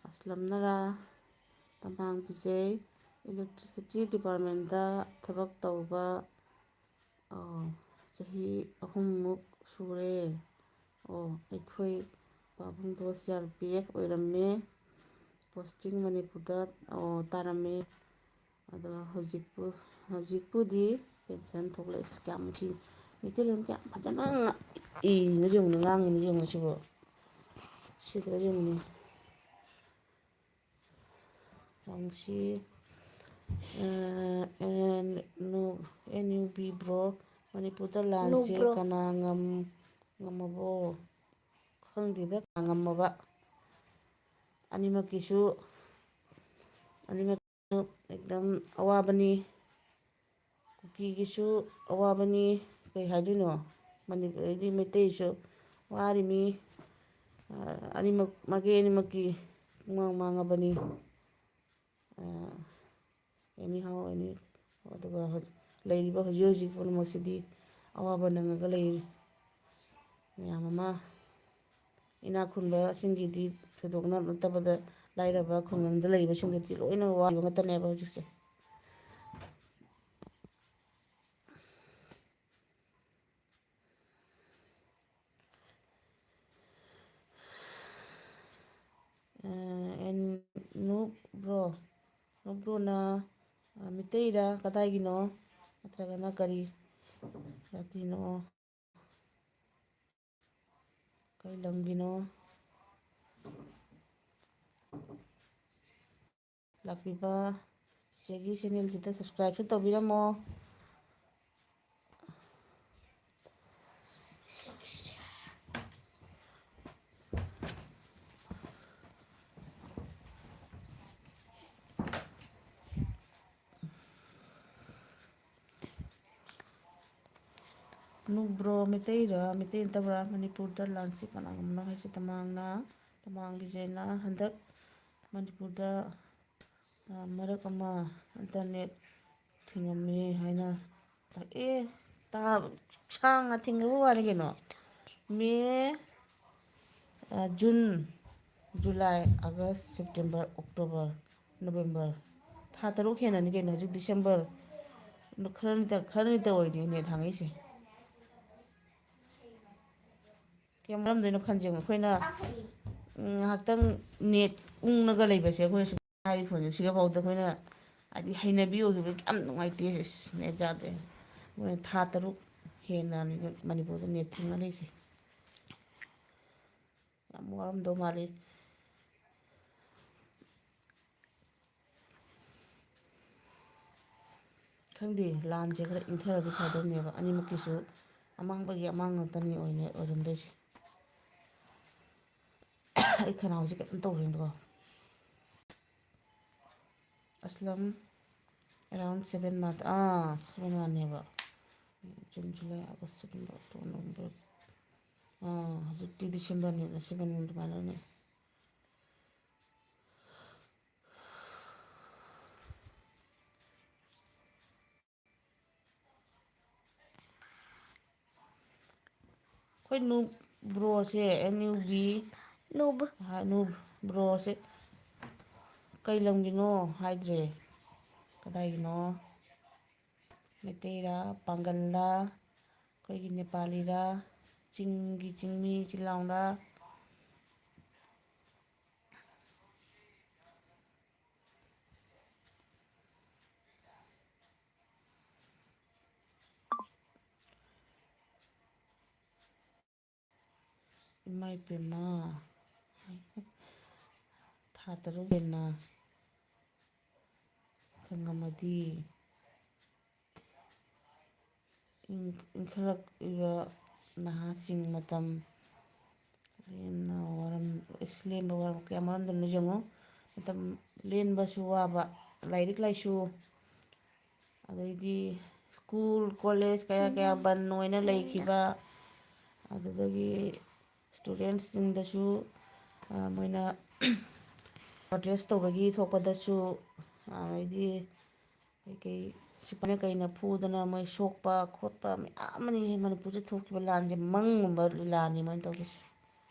ꯑꯁꯂꯝꯅꯔꯥ? ꯇꯝꯐꯥꯡ ꯄꯤꯖꯩ꯫ Electricity departmentꯇ ꯊꯕꯛ ꯇꯧꯕ, ꯑꯣ, ꯆꯍꯤ ꯑꯍꯨꯝꯃꯨꯛ ꯁꯨꯔꯦ꯫ ꯑꯣ, ꯑꯩꯈꯣꯏ ꯄꯥꯕꯨꯡꯗꯣ C R P F ꯑꯣꯏꯔꯝꯃꯦ꯫ Posting ꯃꯅꯤꯄꯨꯔꯗ, ꯑꯣ, ꯇꯥꯔꯝꯃꯦ꯫ ꯑꯗꯣ ꯍꯧꯖꯤꯛꯄꯨ-, ꯍꯧꯖꯤꯛꯄꯨꯗꯤ pension ꯊꯣꯛꯂꯛꯑꯦ꯫ ꯑꯁ, ꯀꯌꯥꯝ ꯅꯨꯡꯁꯤ-, ꯃꯩꯇꯩꯂꯣꯟ ꯀꯌꯥꯝ ꯐꯖꯅ ꯉꯥ-, ꯏꯅꯣ ꯌꯦꯡꯉꯨꯅꯦ, ꯉꯥꯡꯉꯤꯅꯣ ꯌꯦꯡꯉꯨꯅꯦ ꯁꯤꯕꯨ꯫ ꯁꯤꯗ꯭ꯔꯥ ꯌꯦꯡꯉꯨꯅꯦ꯫ ꯌꯥꯝ ꯅꯨꯡꯁꯤ꯫ ꯑ, ꯑꯦꯟ-, ꯅꯨ-, N U B bro, ꯃꯅꯤꯄꯨꯔꯗ ꯂꯥꯟꯁꯦ ꯅꯨ bro꯫ ꯀꯅꯥ ꯉꯝ-, ꯉꯝꯃꯕꯣ? ꯈꯪꯗꯦꯗ, ꯀꯅꯥ ꯉꯝꯃꯕ? ꯑꯅꯤꯃꯛꯀꯤꯁꯨ, ꯑꯅꯤꯃꯛ ꯑꯦꯛꯗꯝ ꯑꯋꯥꯕꯅꯤ꯫ ꯀꯨꯀꯤꯒꯤꯁꯨ ꯑꯋꯥꯕꯅꯤ, ꯀꯩ ꯍꯥꯏꯗꯣꯏꯅꯣ? ꯃꯅꯤꯄꯨꯔ, ꯍꯥꯏꯗꯤ ꯃꯩꯇꯩꯁꯨ ꯋꯥꯔꯤꯃꯤ꯫ ꯑ, ꯑꯅꯤꯃꯛ, ꯃꯥꯏꯀꯩ ꯑꯅꯤꯃꯛꯀꯤ ꯄꯨꯡꯃꯥꯡ ꯃꯥꯡꯉꯕꯅꯤ꯫ ꯑ, anyhow, any, ꯑꯗꯨꯒ ꯍꯧ-, ꯂꯩꯔꯤꯕ ꯍꯧꯖꯤꯛ ꯍꯧꯖꯤꯛ ꯄꯨꯝꯅꯃꯛꯁꯤꯗꯤ ꯑꯋꯥꯕ ꯅꯪꯉꯒ ꯂꯩꯔꯤ꯫ ꯃꯌꯥꯝ ꯑꯃ ꯏꯅꯥꯛ ꯈꯨꯟꯕꯁꯤꯡꯒꯤꯗꯤ ꯊꯣꯏꯗꯣꯛꯅ ꯅꯠꯇꯕꯗ ꯂꯥꯏꯔꯕ ꯈꯨꯡꯒꯪꯗ ꯂꯩꯕꯁꯤꯡꯗꯗꯤ ꯂꯣꯏꯅ ꯋꯥꯕ ꯉꯥꯛꯇꯅꯦꯕ ꯍꯧꯖꯤꯛꯁꯦ꯫ ꯑꯦꯟ ꯅꯨꯞ ꯕ꯭ꯔꯣ, ꯅꯨꯞ ꯕ꯭ꯔꯣꯅ, ꯑ, ꯃꯤꯇꯩꯔꯥ ꯀꯗꯥꯏꯒꯤꯅꯣ? ꯅꯠꯇ꯭ꯔꯒꯅ ꯀꯔꯤ ꯖꯥꯇꯤꯅꯣ? ꯀꯔꯤ ꯂꯝꯒꯤꯅꯣ? ꯂꯥꯛꯄꯤꯕ ꯆꯤꯆꯦꯒꯤ ꯆꯦꯅꯦꯜꯁꯤꯗ ꯁꯕꯁꯀ꯭ꯔꯥꯏꯕꯁꯨ ꯇꯧꯕꯤꯔꯝꯃꯣ꯫ ꯅꯨꯕ꯭ꯔꯣ ꯃꯩꯇꯩꯔ, ꯃꯩꯇꯩ ꯅꯠꯇꯕ꯭ꯔꯥ? ꯃꯅꯤꯄꯨꯔꯗ ꯂꯥꯟꯁꯤ ꯀꯅꯥꯒꯨꯝꯕꯅꯣ ꯍꯥꯏꯁꯤ ꯇꯃꯥꯡꯅ, ꯇꯃꯥꯡ ꯕꯤꯖꯦꯅ ꯍꯟꯗꯛ ꯃꯅꯤꯄꯨꯔꯗ, ꯑ, ꯃꯔꯛ ꯑꯃ ꯏꯟꯇꯔꯅꯦꯠ ꯊꯤꯡꯉꯝꯃꯤ ꯍꯥꯏꯅ ꯇꯥꯛꯑꯦ꯫ ꯇꯥ-, ꯁꯥꯡꯅ ꯊꯤꯡꯉꯕ ꯋꯥꯅꯤ ꯀꯩꯅꯣ꯫ ꯃꯦ, ꯑ, ꯖꯨꯟ, ꯖꯨꯂꯥꯏ, ꯑꯥꯒꯁ, ꯁꯦꯞꯇꯦꯝꯕꯔ, ꯑꯣꯛꯇꯣꯕꯔ, ꯅꯣꯕꯦꯝꯕꯔ, ꯊꯥ ꯇꯔꯨꯛ ꯍꯦꯟꯅꯅꯤ ꯀꯩꯅꯣ꯫ ꯍꯧꯖꯤꯛ ꯗꯤꯁꯦꯝꯕꯔ ꯈꯔꯅꯤꯇ, ꯈꯔꯅꯤꯇ ꯑꯣꯏꯗꯣꯏꯅꯦ ꯅꯦꯠ ꯍꯥꯡꯉꯛꯏꯁꯦ꯫ ꯀꯌꯥꯝ ꯃꯔꯝꯗꯣꯏꯅꯣ ꯈꯟꯖꯦ ꯑꯩꯈꯣꯏꯅ, ꯎꯝ, ꯉꯥꯏꯍꯥꯛꯇꯪ ꯅꯦꯠ ꯎꯪꯉꯒ ꯂꯩꯕꯁꯦ ꯑꯩꯈꯣꯏꯅ ꯁꯨꯝ ꯍꯥꯏꯔꯤ ꯐꯣꯟꯁꯦ ꯁꯤꯒꯐꯥꯎꯗ ꯑꯩꯈꯣꯏꯅ ꯍꯥꯏꯗꯤ ꯍꯩꯅꯕꯤ ꯑꯣꯏꯈꯤꯕꯒꯤ ꯌꯥꯝ ꯅꯨꯡꯉꯥꯏꯇꯦ꯫ ꯏꯁ, ꯅꯦꯠ ꯌꯥꯗꯦ꯫ ꯃꯣꯏꯅ ꯊꯥ ꯇꯔꯨꯛ ꯍꯦꯟꯅ ꯃꯅꯤꯄꯨꯔꯗ ꯅꯦꯠ ꯊꯤꯡꯉ ꯂꯩꯁꯦ꯫ ꯌꯥꯝ ꯋꯥꯔꯝꯗꯧ ꯃꯥꯜꯂꯤ꯫ ꯈꯪꯗꯦ, ꯂꯥꯟꯁꯦ ꯈꯔ ꯏꯪꯊꯔꯗꯤ ꯐꯗꯧꯅꯦꯕ꯫ ꯑꯅꯤꯃꯛꯀꯤꯁꯨ ꯑꯃꯥꯡꯕꯒꯤ ꯑꯃꯥꯡ ꯉꯥꯛꯇꯅꯤ ꯑꯣꯏꯅ ꯑꯣꯏꯔꯝꯗꯣꯏꯁꯦ꯫ ꯑꯩ ꯈꯅꯥꯎꯁꯦ ꯀꯩꯅꯣꯝ ꯇꯧꯔꯦꯕꯀꯣ꯫ ꯑꯁꯂꯝ, around seven month, ꯑꯥ, seven monthꯅꯦꯕ꯫ ꯖꯨꯟ, ꯖꯨꯂꯥꯏ, ꯑꯥꯒꯁ, ꯁꯦꯞꯇꯦꯝꯕꯔ, ꯑꯣꯛꯇꯣꯕꯔ, ꯅꯣꯕꯦꯝꯕꯔ꯫ ꯑꯥ, ꯍꯧꯖꯤꯛꯇꯤ ꯗꯤꯁꯦꯝꯕꯔꯅꯦꯕ, seven month ꯑꯗꯨꯃꯥꯏꯅꯅꯦ꯫ ꯑꯩꯈꯣꯏ ꯅꯨ-, ꯕ꯭ꯔꯣꯁꯦ, N U B, ꯅꯨꯕ꯫ ꯍꯥ, ꯅꯨ-, ꯕ꯭ꯔꯣꯁꯦ ꯀꯩ ꯂꯝꯒꯤꯅꯣ ꯍꯥꯏꯗ꯭ꯔꯦ꯫ ꯀꯗꯥꯏꯒꯤꯅꯣ? ꯃꯩꯇꯩꯔꯥ, ꯄꯥꯡꯒꯜꯂꯥ, ꯑꯩꯈꯣꯏꯒꯤ ꯅꯦꯄꯥꯂꯤꯔꯥ, ꯆꯤꯡꯒꯤ ꯆꯤꯡꯃꯤ ꯆꯤꯜ ꯂꯥꯎꯔꯥ? ꯏꯃꯥ ꯏꯄꯦꯝꯃ, ꯊꯥ ꯇꯔꯨꯛ ꯍꯦꯟꯅ ꯈꯪꯉꯝꯃꯗꯤ, ꯏꯟ-, ꯏꯟꯈꯠꯂꯛꯂꯤꯕ ꯅꯍꯥꯁꯤꯡ ꯃꯇꯝ ꯂꯦꯝꯅ ꯋꯥꯔꯝ-, ꯏꯁ, ꯂꯦꯝꯕ ꯋꯥꯔꯝ ꯀꯌꯥ ꯃꯔꯝꯗꯅꯣ ꯌꯦꯡꯉꯨ꯫ ꯃꯇꯝ ꯂꯦꯟꯕꯁꯨ ꯋꯥꯕ, ꯂꯥꯏꯔꯤꯛ ꯂꯥꯏꯁꯨ, ꯑꯗꯩꯗꯤ ꯁ꯭ꯀꯨꯜ, ꯀꯣꯂꯦꯖ ꯀꯌꯥ ꯀꯌꯥ ꯕꯟ ꯑꯣꯏꯅ ꯂꯩꯈꯤꯕ, ꯑꯗꯨꯗꯒꯤ ꯁ꯭ꯇꯨꯗꯦꯟꯁꯁꯤꯡꯗꯁꯨ, ꯑ, ꯃꯣꯏꯅ ꯄ꯭ꯔꯣꯇꯦꯁ ꯇꯧꯕꯒꯤ ꯊꯣꯛꯄꯗꯁꯨ, ꯑꯗꯩꯗꯤ ꯀꯩꯀꯩ ꯁꯤꯐꯥꯏꯅ ꯀꯩꯅ ꯐꯨꯗꯅ ꯃꯣꯏ ꯁꯣꯛꯄ ꯈꯣꯠꯄ ꯃꯌꯥꯝ ꯑꯃꯅꯤ꯫ ꯃꯅꯤꯄꯨꯔꯗ ꯊꯣꯛꯈꯤꯕ ꯂꯥꯟꯁꯦ ꯃꯪꯒꯨꯝꯕ ꯂꯤꯂꯥꯅꯤ ꯃꯣꯏꯅ ꯇꯧꯔꯤꯁꯦ꯫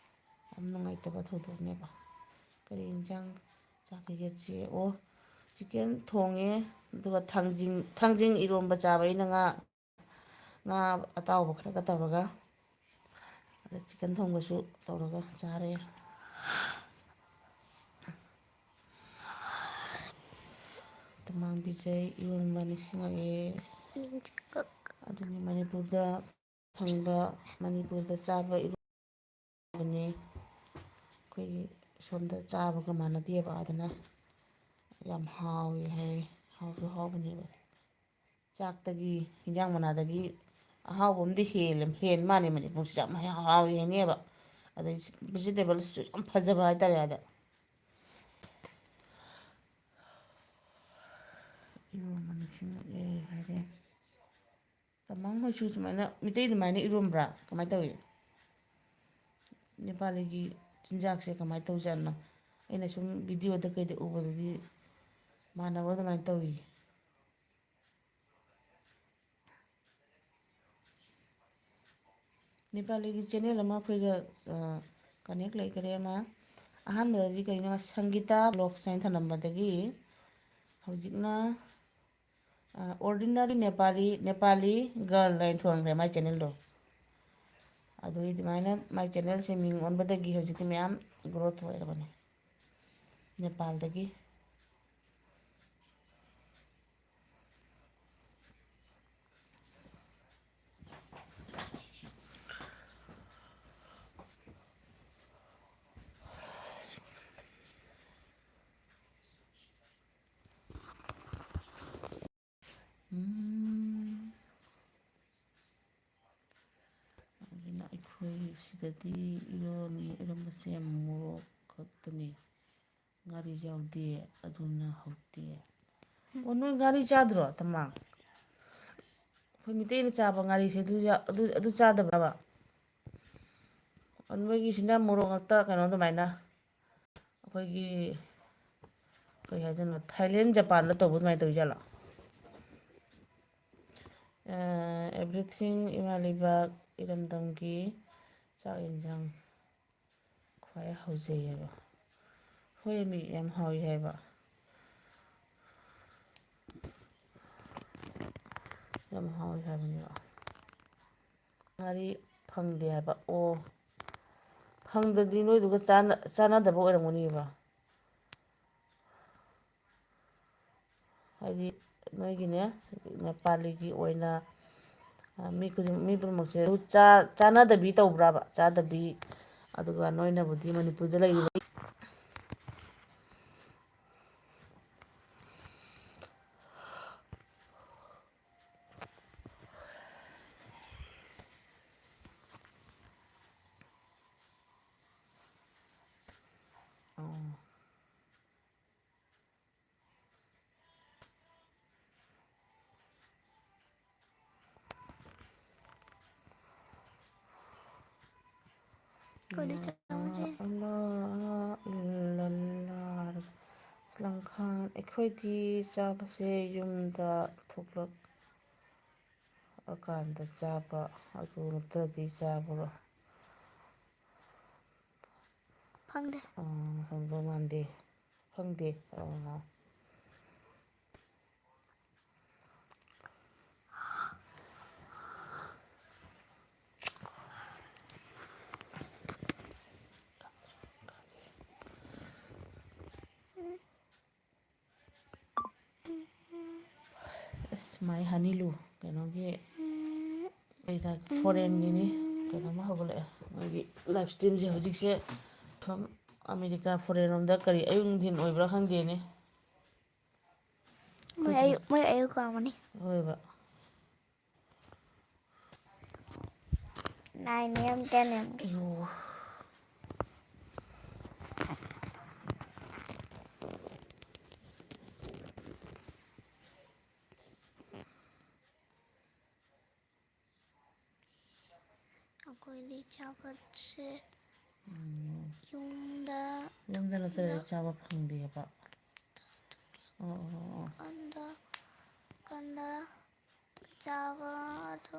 ꯌꯥꯝ ꯅꯨꯡꯉꯥꯏꯇꯕ ꯊꯧꯗꯣꯛꯅꯦꯕ꯫ ꯀꯔꯤ ꯌꯦꯟꯁꯥꯡ ꯆꯥꯈꯤꯒꯦ ꯆꯦ? ꯑꯣ, ꯆꯤꯛꯀꯟ ꯊꯣꯡꯉꯦ, ꯑꯗꯨꯒ ꯊꯥꯡꯖꯤꯡ, ꯊꯥꯡꯖꯤꯡ ꯏꯔꯣꯝꯕ ꯆꯥꯕ ꯑꯩꯅ, ꯉꯥ, ꯉꯥ ꯑꯇꯥꯎꯕ ꯈꯔꯒ ꯇꯧꯔꯒ, ꯑꯗ ꯆꯤꯛꯀꯟ ꯊꯣꯡꯕꯁꯨ ꯇꯧꯔꯒ ꯆꯥꯔꯦ꯫ ꯇꯃꯥꯡ ꯄꯤꯖꯩ, ꯏꯔꯣꯟꯕ ꯅꯤꯡꯁꯤꯡꯉꯛꯑꯦ꯫ ꯑꯗꯨꯅꯤ ꯃꯅꯤꯄꯨꯔꯗ ꯐꯪꯕ, ꯃꯅꯤꯄꯨꯔꯗ ꯆꯥꯕ ꯏꯔꯣꯟꯕꯅꯤ꯫ ꯑꯩꯈꯣꯏꯒꯤ ꯁꯣꯝꯗ ꯆꯥꯕꯒ ꯃꯥꯟꯅꯗꯦꯕ, ꯑꯗꯨꯅ ꯌꯥꯝ ꯍꯥꯎꯋꯦ ꯍꯥꯏꯌꯦ꯫ ꯍꯥꯎꯁꯨ ꯍꯥꯎꯕꯅꯦꯕ꯫ ꯆꯥꯛꯇꯒꯤ, ꯍꯤꯟꯖꯥꯡ ꯃꯅꯥꯗꯒꯤ ꯑꯍꯥꯎꯕ ꯑꯃꯗꯤ ꯍꯦꯜꯂꯦ, ꯍꯦꯟ ꯃꯥꯜꯂꯦ ꯃꯅꯤꯄꯨꯔꯁꯦ꯫ ꯌꯥꯝ ꯍꯥꯎꯋꯦ ꯍꯥꯏꯅꯦꯕ꯫ ꯑꯗꯩ ꯚꯤꯖꯤꯇꯦꯕꯜꯁꯨ ꯌꯥꯝ ꯐꯖꯕ ꯍꯥꯏꯇꯥꯔꯦ ꯑꯗ꯫ ꯏꯔꯣꯟꯕ ꯅꯤꯡꯁꯤꯡꯉꯛꯑꯦ ꯍꯥꯏꯔꯦ꯫ ꯇꯃꯥꯡ ꯍꯣꯏꯁꯨ ꯁꯨꯃꯥꯏꯅ, ꯃꯤꯇꯩ ꯑꯗꯨꯃꯥꯏꯅ ꯏꯔꯣꯟꯕ꯭ꯔꯥ? ꯀꯃꯥꯏꯅ ꯇꯧꯏ? ꯅꯦꯄꯥꯂꯤꯒꯤ ꯆꯤꯟꯖꯥꯛꯁꯦ ꯀꯃꯥꯏꯅ ꯇꯧꯖꯥꯠꯅꯣ? ꯑꯩꯅ ꯁꯨꯝ ꯚꯤꯗꯤꯑꯣꯗ ꯀꯩꯗ ꯎꯕꯗꯗꯤ ꯃꯥꯟꯅꯕ ꯑꯗꯨꯃꯥꯏꯅ ꯇꯧꯏ꯫ ꯅꯦꯄꯥꯂꯤꯒꯤ ꯆꯦꯅꯦꯜ ꯑꯃ ꯑꯩꯈꯣꯏꯒ, ꯑ, ꯀꯅꯦꯛ ꯂꯩꯈꯔꯦ ꯑꯃ꯫ ꯑꯍꯥꯟꯕꯗꯗꯤ ꯀꯩꯅꯣ, ꯁꯪꯒꯤꯇꯥ ꯕ꯭ꯂꯣꯒꯁ ꯍꯥꯏꯅ ꯊꯅꯝꯕꯗꯒꯤ ꯍꯧꯖꯤꯛꯅ, ꯑ, ꯑꯣꯔꯗꯤꯅꯔꯤ ꯅꯦꯄꯥꯂꯤ, ꯅꯦꯄꯥꯂꯤ ꯒꯔꯜ ꯍꯥꯏꯅ ꯊꯣꯟꯈ꯭ꯔꯦ ꯃꯥꯏ ꯆꯦꯅꯦꯜꯗꯣ꯫ ꯑꯗꯨꯒꯤ ꯑꯗꯨꯃꯥꯏꯅ ꯃꯥꯏ ꯆꯦꯅꯦꯜꯁꯦ ꯃꯤꯡ ꯑꯣꯟꯕꯗꯒꯤ ꯍꯧꯖꯤꯛꯇꯤ ꯃꯌꯥꯝ ꯒ꯭ꯔꯣꯊ ꯑꯣꯏꯔꯕꯅꯦ ꯅꯦꯄꯥꯜꯗꯒꯤ꯫ ꯎꯝ꯫ ꯑꯗꯨꯅ ꯑꯩꯈꯣꯏ ꯁꯤꯗꯗꯤ ꯏꯔꯣꯟ-, ꯏꯔꯣꯟꯕꯁꯦ ꯃꯣꯔꯣꯛ ꯈꯛꯇꯅꯤ, ꯉꯥꯔꯤ ꯌꯥꯎꯗꯦ, ꯑꯗꯨꯅ ꯍꯥꯎꯇꯦ꯫ ꯑꯣ, ꯅꯣꯏ ꯉꯥꯔꯤ ꯆꯥꯗ꯭ꯔꯣ, ꯇꯃꯥꯡ? ꯑꯩꯈꯣꯏ ꯃꯤꯇꯩꯅ ꯆꯥꯕ ꯉꯥꯔꯤꯁꯦ ꯑꯗꯨ ꯌꯥ-, ꯑꯗꯨ, ꯑꯗꯨ ꯆꯥꯗꯕ꯭ꯔꯕ? ꯅꯣꯏꯒꯤꯁꯤꯅ ꯃꯣꯔꯣꯛ ꯉꯥꯛꯇ, ꯀꯩꯅꯣ ꯑꯗꯨꯃꯥꯏꯅ꯫ ꯑꯩꯈꯣꯏꯒꯤ, ꯀꯩ ꯍꯥꯏꯗꯣꯏꯅꯣ, ꯊꯥꯏꯂꯦꯟ, ꯖꯄꯥꯟꯗ ꯇꯧꯕ ꯑꯗꯨꯃꯥꯏꯅ ꯇꯧꯔꯤꯖꯥꯠꯂꯣ? ꯑ, everything, ꯏꯃꯥ ꯂꯩꯕꯥꯛ ꯏꯔꯝꯗꯝꯒꯤ ꯆꯥꯛ ꯌꯦꯟꯁꯥꯡ ꯈ꯭ꯋꯥꯏ ꯍꯥꯎꯖꯩ ꯍꯥꯏꯕ꯫ ꯍꯣꯏ, ꯃꯤ ꯌꯥꯝ ꯍꯥꯎꯏ ꯍꯥꯏꯕ꯫ ꯌꯥꯝ ꯍꯥꯎꯏ ꯍꯥꯏꯕꯅꯦꯕ꯫ ꯉꯥꯔꯤ ꯐꯪꯗꯦ ꯍꯥꯏꯕ꯫ ꯑꯣ, ꯐꯪꯗꯗꯤ ꯅꯣꯏꯗꯨꯒ ꯆꯥꯟꯅ-, ꯆꯥꯟꯅꯗꯕ ꯑꯣꯏꯔꯝꯒꯅꯤꯕ꯫ ꯍꯥꯏꯗꯤ ꯅꯣꯏꯒꯤꯅꯦ, ꯅꯦꯄꯥꯂꯤꯒꯤ ꯑꯣꯏꯅ, ꯑ, ꯃꯤ ꯈꯨꯗꯤꯡ-, ꯃꯤ ꯄꯨꯝꯅꯃꯛꯁꯦ ꯑꯗꯨ ꯆꯥ-, ꯆꯥꯟꯅꯗꯕꯤ ꯇꯧꯕ꯭ꯔꯥꯕ? ꯆꯥꯗꯕꯤ, ꯑꯗꯨꯒ ꯅꯣꯏꯅꯕꯨꯗꯤ ꯃꯅꯤꯄꯨꯔꯗ ꯂꯩꯔꯤꯕ꯫ ꯑꯣ꯫ ꯀꯣꯂꯦꯖ ꯆꯠꯂꯝꯁꯦ꯫ ꯂꯥ ꯏꯂꯥꯍ ꯏꯜꯂꯜꯂꯥꯍ꯫ ꯑꯁꯂꯝ ꯈꯥꯟ, ꯑꯩꯈꯣꯏꯗꯤ ꯆꯥꯕꯁꯦ ꯌꯨꯝꯗ ꯊꯣꯛꯂꯛ ꯑꯀꯥꯟꯗ ꯆꯥꯕ, ꯑꯗꯨ ꯅꯠꯇ꯭ꯔꯗꯤ ꯆꯥꯕ ꯈꯪꯗꯦ꯫ ꯑꯥ, ꯍꯪꯗꯧ ꯃꯥꯟꯗꯦ꯫ ꯈꯪꯗꯦ꯫ ꯑꯥ꯫ ꯑꯁ, my honey ꯂꯨ, ꯀꯩꯅꯣꯒꯤ, ꯀꯩꯗ, foreign ꯒꯤꯅꯤ꯫ ꯀꯩꯅꯣꯝꯃ ꯍꯧꯒꯠꯂꯛꯑꯦ꯫ ꯃꯣꯏꯒꯤ live stream ꯁꯦ ꯍꯧꯖꯤꯛꯁꯦ ꯁꯣꯝ ꯑꯃꯦꯔꯤꯀꯥ, foreign ꯔꯣꯝꯗ ꯀꯔꯤ ꯑꯌꯨꯛ ꯅꯨꯡꯊꯤꯟ ꯑꯣꯏꯕ꯭ꯔꯥ ꯈꯪꯗꯦꯅꯦ꯫ ꯃꯣꯏ ꯑꯌꯨꯛ, ꯃꯣꯏ ꯑꯌꯨꯛ ꯑꯣꯏꯔꯝꯒꯅꯤ꯫ ꯍꯣꯏꯕ꯫ Nine A M, ten A M꯫ ꯑꯌꯣ꯫ ꯑꯩꯈꯣꯏꯗꯤ ꯆꯥꯕꯁꯦ ꯎꯝ꯫ ꯌꯨꯝꯗ ꯌꯨꯝꯗ ꯅꯠꯇ꯭ꯔꯗꯤ ꯆꯥꯕ ꯐꯪꯗꯦꯕ꯫ ꯑꯣ, ꯑꯣ, ꯑꯣ꯫ ꯀꯥꯟꯗ, ꯀꯥꯟꯗ ꯆꯥꯕ ꯑꯗꯨ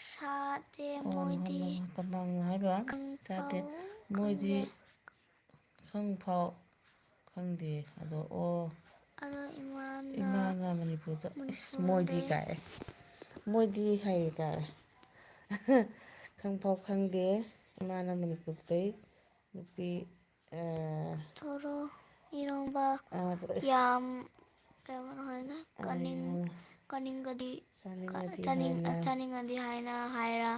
ꯁꯥꯗꯦ ꯑꯣ, ꯃꯣꯏꯗꯤ꯫ ꯅꯍꯥꯟ ꯅꯣꯡꯃ ꯇꯝꯕꯥꯡ ꯍꯥꯏꯕ ꯀꯥꯡꯐꯥꯎ ꯆꯥꯗꯦ꯫ ꯃꯣꯏꯗꯤ ꯈꯪꯗꯦ꯫ ꯈꯪꯐꯥꯎ ꯈꯪꯗꯦ꯫ ꯑꯗꯣ, ꯑꯣ꯫ ꯑꯗꯣ ꯏꯃꯥꯅ ꯏꯃꯥꯅ ꯃꯅꯤꯄꯨꯔꯗ, ꯑꯁ, ꯃꯣꯏꯗꯤ ꯃꯅꯤꯄꯨꯔꯗꯩ ꯀꯥꯏ꯫ ꯃꯣꯏꯗꯤ ꯍꯥꯏꯌꯦ ꯀꯥꯏ꯫ ꯈꯪꯐꯥꯎ ꯈꯪꯗꯦ꯫ ꯏꯃꯥꯅ ꯃꯅꯤꯄꯨꯔꯗꯩ ꯅꯨꯄꯤ, ꯑ, ꯊꯣꯔꯣ, ꯏꯔꯣꯝꯕ, ꯑ, ꯌꯥꯝ, ꯀꯩꯅꯣ ꯍꯥꯏꯅ, ꯑ, ꯀꯥꯅꯤꯡ-, ꯌꯥꯝ ꯀꯥꯅꯤꯡꯒꯗꯤ, ꯆꯥꯅꯤꯡꯉꯗꯤ ꯆꯥꯅꯤꯡ-, ꯍꯥꯏꯅ ꯆꯥꯅꯤꯡꯉꯗꯤ ꯍꯥꯏꯅ ꯍꯥꯏꯔ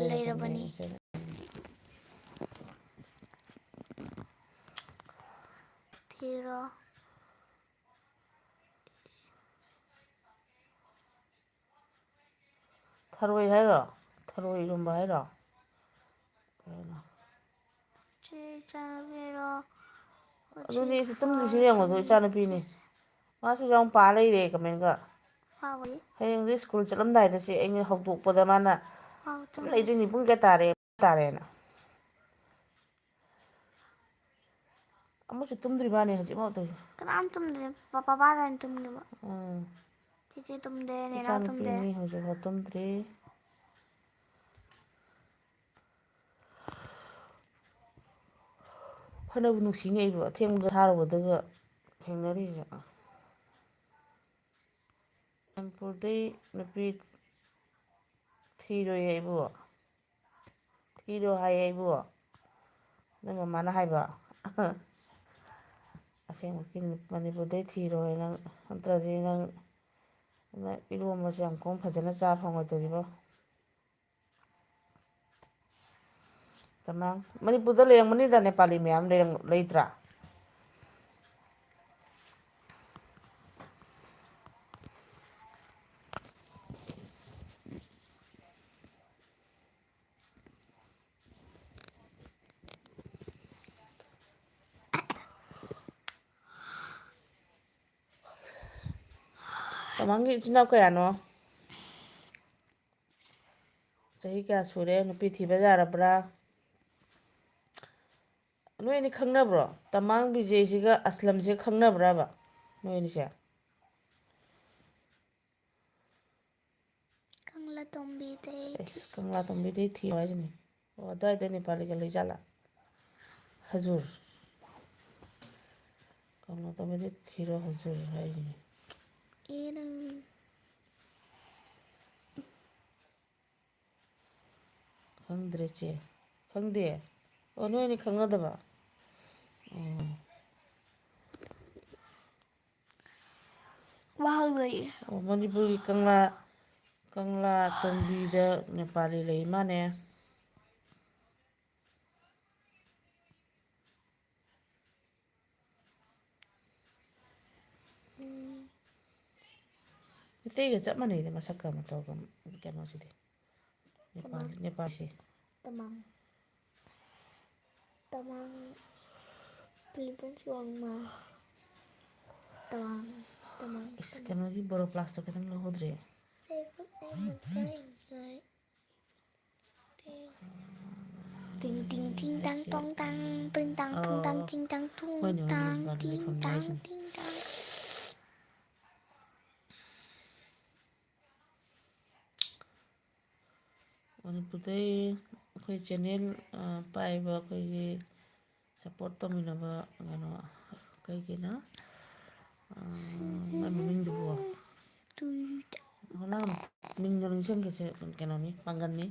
ꯂꯩꯔꯕꯅꯤ꯫ ꯂꯩꯔꯕꯅꯤ꯫ ꯊꯤꯔꯣ꯫ ꯊꯔꯣꯏ ꯍꯥꯏꯔꯣ? ꯊꯔꯣꯏ ꯏꯔꯣꯝꯕ ꯍꯥꯏꯔꯣ? ꯀꯩꯅꯣ? ꯆꯦ ꯏꯆꯥꯅꯨꯄꯤꯔꯣ? ꯑꯗꯨꯅꯤ ꯑꯩꯁꯨ ꯇꯨꯝꯗ꯭ꯔꯤꯁꯤ ꯌꯦꯡꯉꯣ, ꯑꯗꯨ ꯏꯆꯥꯅꯨꯄꯤꯅꯤ꯫ ꯃꯥꯁꯨ ꯌꯥꯝ ꯄꯥ ꯂꯩꯔꯦ comment ꯒ꯫ ꯐꯥꯎꯏ꯫ ꯍꯌꯦꯡꯗꯤ ꯁ꯭ꯀꯨꯜ ꯆꯠꯂꯝꯗꯥꯏꯗ ꯁꯤ ꯑꯩꯅ ꯍꯧꯗꯣꯛꯄꯗ ꯃꯥꯅ ꯐꯥꯎ ꯁꯨꯝ ꯇꯨꯝꯃꯤ꯫ ꯂꯩꯗꯣꯏꯅꯤ, ꯄꯨꯡ ꯀꯌꯥ ꯇꯥꯔꯦ? ꯇꯥꯔꯦꯅ꯫ ꯑꯃꯁꯨ ꯇꯨꯝꯗ꯭ꯔꯤꯕꯥꯅꯤ ꯍꯧꯖꯤꯛꯐꯥꯎ ꯇꯧꯔꯤ꯫ ꯀꯅꯥꯝ ꯇꯨꯝꯗ꯭ꯔꯤ꯫ ꯄ-, ꯄꯄꯥꯗ ꯑꯣꯏꯅ ꯇꯨꯝꯅꯤꯡꯕ꯫ ꯎꯝ꯫ ꯆꯤꯆꯦ ꯇꯨꯝꯗꯦ, ꯅꯦꯅꯥ ꯇꯨꯝꯗꯦ꯫ ꯏꯆꯥꯅꯨꯄꯤꯅꯤ ꯍꯧꯖꯤꯛꯐꯥꯎ ꯇꯨꯝꯗ꯭ꯔꯤ꯫ ꯐꯅꯕꯨ ꯅꯨꯡꯁꯤꯅꯦ ꯑꯩꯕꯨ, ꯑꯊꯦꯡꯕꯗ ꯊꯥꯔꯨꯕꯗꯒ ꯊꯦꯡꯅꯔꯤꯁꯦ꯫ ꯃꯅꯤꯄꯨꯔꯗꯩ ꯅꯨꯄꯤ ꯊꯤꯔꯣꯏꯌꯦ ꯑꯩꯕꯨ꯫ ꯊꯤꯔꯣ ꯍꯥꯏꯌꯦ ꯑꯩꯕꯨ꯫ ꯅꯣꯏ ꯃꯃꯥꯅ ꯍꯥꯏꯕ꯫ ꯑꯁꯦꯡꯕꯒꯤ ꯃꯅꯤꯄꯨꯔꯗꯩ ꯊꯤꯔꯣꯏ ꯅꯪ, ꯅꯠꯇ꯭ꯔꯗꯤ ꯅꯪ, ꯅꯪ ꯏꯔꯣꯝꯕꯁꯦ ꯌꯥꯝ ꯀꯣꯝ ꯐꯖꯅ ꯆꯥ ꯐꯪꯉꯣꯏꯗꯣꯔꯤꯕꯣ꯫ ꯇꯃꯥꯡ꯫ ꯃꯅꯤꯄꯨꯔꯗ ꯂꯩꯔꯝꯒꯅꯤꯗ, ꯅꯦꯄꯥꯂꯤ ꯃꯌꯥꯝ ꯂꯩꯔꯝ-, ꯂꯩꯇ꯭ꯔꯥ? ꯇꯃꯥꯡꯒꯤ ꯏꯆꯤꯟ ꯏꯅꯥꯎ ꯀꯌꯥꯅꯣ? ꯆꯍꯤ ꯀꯌꯥ ꯁꯨꯔꯦ? ꯅꯨꯄꯤ ꯊꯤꯕ ꯌꯥꯔꯕ꯭ꯔꯥ? ꯅꯣꯏ ꯑꯅꯤ ꯈꯪꯅꯕ꯭ꯔꯣ? ꯇꯃꯥꯡ ꯕꯤꯖꯦꯁꯤꯒ ꯑꯁꯂꯝꯁꯤꯒ ꯈꯪꯅꯕ꯭ꯔꯕ ꯅꯣꯏ ꯑꯅꯤꯁꯦ? ꯀꯪꯂꯥꯇꯣꯝꯕꯤꯗꯩ ꯑꯦꯁ, ꯊꯤ-, ꯀꯪꯂꯥꯇꯣꯝꯕꯤꯗꯩ ꯊꯤꯌꯣ ꯍꯥꯏꯁꯤꯅꯤ꯫ ꯑꯣ, ꯑꯗꯨꯋꯥꯏꯗ ꯅꯦꯄꯥꯂꯤꯒ ꯂꯩꯖꯥꯠꯂꯥ? ꯍꯖꯨꯔ꯫ ꯀꯪꯂꯥꯇꯣꯝꯕꯤꯗꯩ ꯊꯤꯔꯣ ꯍꯖꯨꯔ ꯍꯥꯏꯁꯤꯅꯤ꯫ ꯑꯦꯔꯥ꯫ ꯈꯪꯗ꯭ꯔꯦ ꯆꯦ꯫ ꯈꯪꯗꯦ? ꯑꯣ, ꯅꯣꯏ ꯑꯅꯤ ꯈꯪꯅꯗꯕ? ꯑꯣ꯫ ꯋꯥ ꯍꯪꯉꯣꯏꯌꯦ꯫ ꯑꯣ, ꯃꯅꯤꯄꯨꯔꯒꯤ ꯀꯪꯂꯥ, ꯀꯪꯂꯥ ꯇꯣꯝꯕꯤꯗ ꯅꯦꯄꯥꯂꯤ ꯂꯩ ꯃꯥꯅꯦ꯫ ꯎꯝ꯫ ꯃꯩꯇꯩꯒ ꯆꯞ ꯃꯥꯟꯅꯩꯗ ꯃꯁꯛꯀ ꯃꯇꯧꯒ, ꯀꯩꯅꯣꯁꯤꯗꯤ꯫ ꯅꯦꯄꯥꯜ-, ꯇꯃꯥꯡ꯫ ꯅꯦꯄꯥꯜꯁꯦ꯫ ꯇꯃꯥꯡ꯫ ꯇꯃꯥꯡ꯫ ꯐꯤꯂꯤꯄꯤꯟꯁꯀꯤ ꯋꯥꯡꯃ꯫ ꯇꯃꯥꯡ꯫ ꯇꯃꯥꯡ꯫ ꯏꯁ, ꯇꯃꯥꯡ꯫ ꯀꯩꯅꯣꯒꯤ ꯕꯣꯔꯣ ꯄ꯭ꯂꯥꯁꯇꯣ ꯈꯤꯇꯪ ꯂꯧꯍꯧꯗ꯭ꯔꯦ꯫ ꯁꯦ ꯐꯨꯠ ꯑꯩ ꯃꯇꯩ ꯉꯥꯏ꯫ ꯇꯤꯡ ꯇꯤꯡ ꯇꯤꯡ ꯇꯥꯡ ꯇꯣꯡ ꯇꯥꯡ ꯇꯤꯡ ꯇꯥꯡ ꯇꯨꯡ ꯇꯥꯡ ꯑꯣ꯫ ꯇꯤꯡ ꯇꯥꯡ ꯇꯨꯡ ꯍꯣꯏꯅꯦ, ꯍꯣꯏꯅꯦ, ꯇꯥꯡ ꯒꯥꯔꯤ ꯇꯤꯡ ꯇꯥꯡ ꯂꯩꯐꯝ ꯇꯤꯡ ꯇꯥꯡ꯫ ꯃꯅꯤꯄꯨꯔꯗꯩ ꯑꯩꯈꯣꯏ ꯆꯦꯅꯦꯜ, ꯑ, ꯄꯥꯏꯕ ꯑꯩꯈꯣꯏꯒꯤ ꯁꯞꯄꯣꯔꯠ ꯇꯧꯃꯤꯟꯅꯕ ꯀꯩꯅꯣ, ꯀꯩꯒꯤꯅꯣ, ꯑꯥ, ꯃꯥꯏ ꯃꯃꯤꯡꯗꯨꯕꯨ? ꯇꯨꯏ-, ꯍꯣꯠꯅꯒꯅꯨ꯫ ꯃꯤꯡꯗꯣ ꯅꯤꯡꯁꯤꯡꯒꯦꯁꯦ, ꯀꯩꯅꯣꯅꯤ, ꯄꯥꯡꯒꯟꯅꯤ꯫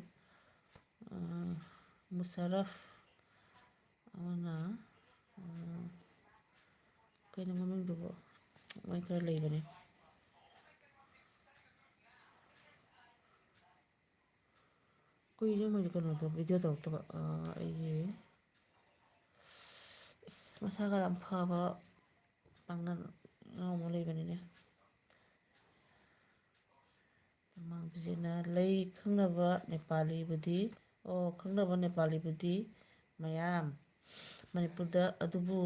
ꯑꯥ, ꯃꯨꯁꯔꯐ꯫ ꯑꯃꯅ, ꯑꯥ, ꯀꯩꯅꯣ ꯃꯃꯤꯡꯗꯨꯕꯨ? ꯃꯣꯏ ꯈꯔ ꯂꯩꯕꯅꯦ꯫ ꯀꯨꯏꯔꯦ ꯃꯣꯏꯗꯤ ꯀꯩꯅꯣꯗꯣ, ꯚꯤꯗꯤꯑꯣ ꯇꯧꯔꯛꯇꯕ꯫ ꯑꯥ, ꯑꯩꯒꯤ, ꯏꯁ, ꯃꯁꯥꯒ ꯌꯥꯝ ꯐꯕ ꯄꯥꯡꯒꯜ ꯏꯅꯥꯎ ꯑꯃ ꯂꯩꯕꯅꯤꯅꯦ꯫ ꯃꯃꯥꯡ ꯐꯤꯖꯦꯠꯅ ꯂꯩ ꯈꯪꯅꯕ ꯅꯦꯄꯥꯂꯤꯕꯨꯗꯤ, ꯑꯣ, ꯈꯪꯅꯕ ꯅꯦꯄꯥꯂꯤꯕꯨꯗꯤ ꯃꯌꯥꯝ ꯃꯅꯤꯄꯨꯔꯗ, ꯑꯗꯨꯕꯨ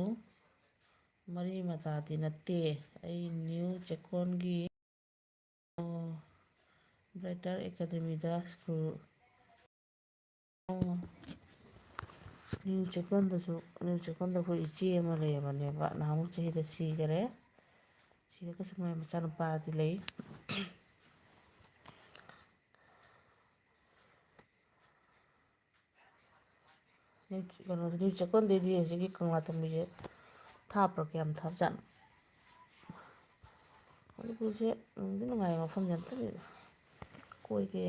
ꯃꯔꯤ ꯃꯇꯥꯗꯤ ꯅꯠꯇꯦ꯫ ꯑꯩ ꯅ꯭ꯌꯨ ꯆꯦꯛꯀꯣꯟꯒꯤ, ꯑꯣ, ꯕ꯭ꯔꯥꯏꯇꯔ ꯑꯦꯀꯥꯗꯃꯤꯗ ꯁ꯭ꯀꯨꯜ, ꯑꯣ, ꯅ꯭ꯌꯨ ꯆꯦꯛꯀꯣꯟꯗꯁꯨ, ꯅ꯭ꯌꯨ ꯆꯦꯛꯀꯣꯟꯗ ꯑꯩꯈꯣꯏ ꯏꯆꯦ ꯑꯃ ꯂꯩꯔꯕꯅꯦꯕ, ꯅꯍꯥꯟꯃꯨꯛ ꯆꯍꯤꯗ ꯁꯤꯈꯔꯦ꯫ ꯁꯤꯔꯒꯁꯨ ꯃꯥꯏ ꯃꯆꯥꯅꯨꯄꯥꯗꯤ ꯂꯩ꯫ ꯅ꯭ꯌꯨ, ꯀꯩꯅꯣꯗꯗꯤ, ꯆꯦꯛꯀꯣꯟꯗꯩꯗꯤ ꯍꯧꯖꯤꯛꯀꯤ ꯀꯪꯂꯥ ꯇꯣꯝꯕꯤꯁꯦ ꯊꯥꯞꯄ꯭ꯔꯥ? ꯀꯌꯥꯝ ꯊꯥꯞꯖꯥꯠꯅꯣ? ꯃꯅꯤꯄꯨꯔꯁꯦ ꯅꯨꯡꯗꯤ ꯅꯨꯡꯉꯥꯏꯕ ꯃꯐꯝꯁꯦ ꯑꯝꯇꯗꯤ ꯀꯣꯏꯒꯦ꯫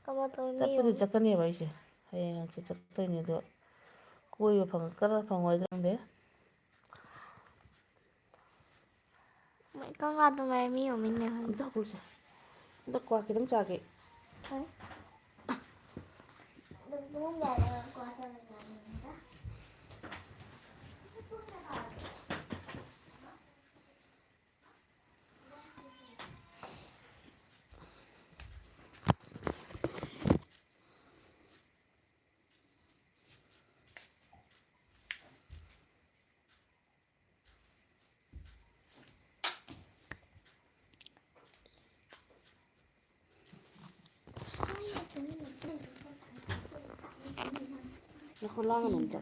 ꯀꯪꯂꯥ ꯇꯣꯝꯕꯤ ꯆꯠꯄꯨꯗꯤ ꯌꯦꯡꯉꯨ꯫ ꯆꯠꯀꯅꯦꯕ ꯑꯩꯁꯦ꯫ ꯍꯌꯦꯡ ꯍꯪꯆꯤꯠ ꯆꯠꯇꯣꯏꯅꯦ ꯑꯗꯣ, ꯀꯣꯏꯕ ꯐꯪꯉꯛꯀꯗ꯭ꯔꯥ ꯐꯪꯉꯣꯏꯗ꯭ꯔꯥ ꯈꯪꯗꯦ꯫ ꯃꯣꯏ ꯀꯪꯂꯥꯗꯣ ꯃꯔꯝ ꯃꯤ ꯌꯧꯃꯤꯟꯅ ꯍꯪꯉꯤ꯫ ꯑꯝꯇ ꯍꯧꯒꯠꯂꯨꯁꯦ꯫ ꯑꯝꯇ ꯀ꯭ꯋꯥ ꯈꯤꯇꯪ ꯆꯥꯒꯦ꯫ ꯍꯣꯏ꯫ ꯑꯗꯨ ꯄꯨꯡ ꯀꯌꯥꯗ ꯀ꯭ꯋꯥ ꯆꯥꯕ ꯆꯥꯅꯤꯡꯉꯤꯗ? ꯅꯈꯣꯏ ꯂꯥꯡꯒꯅꯨ ꯑꯝꯇ꯫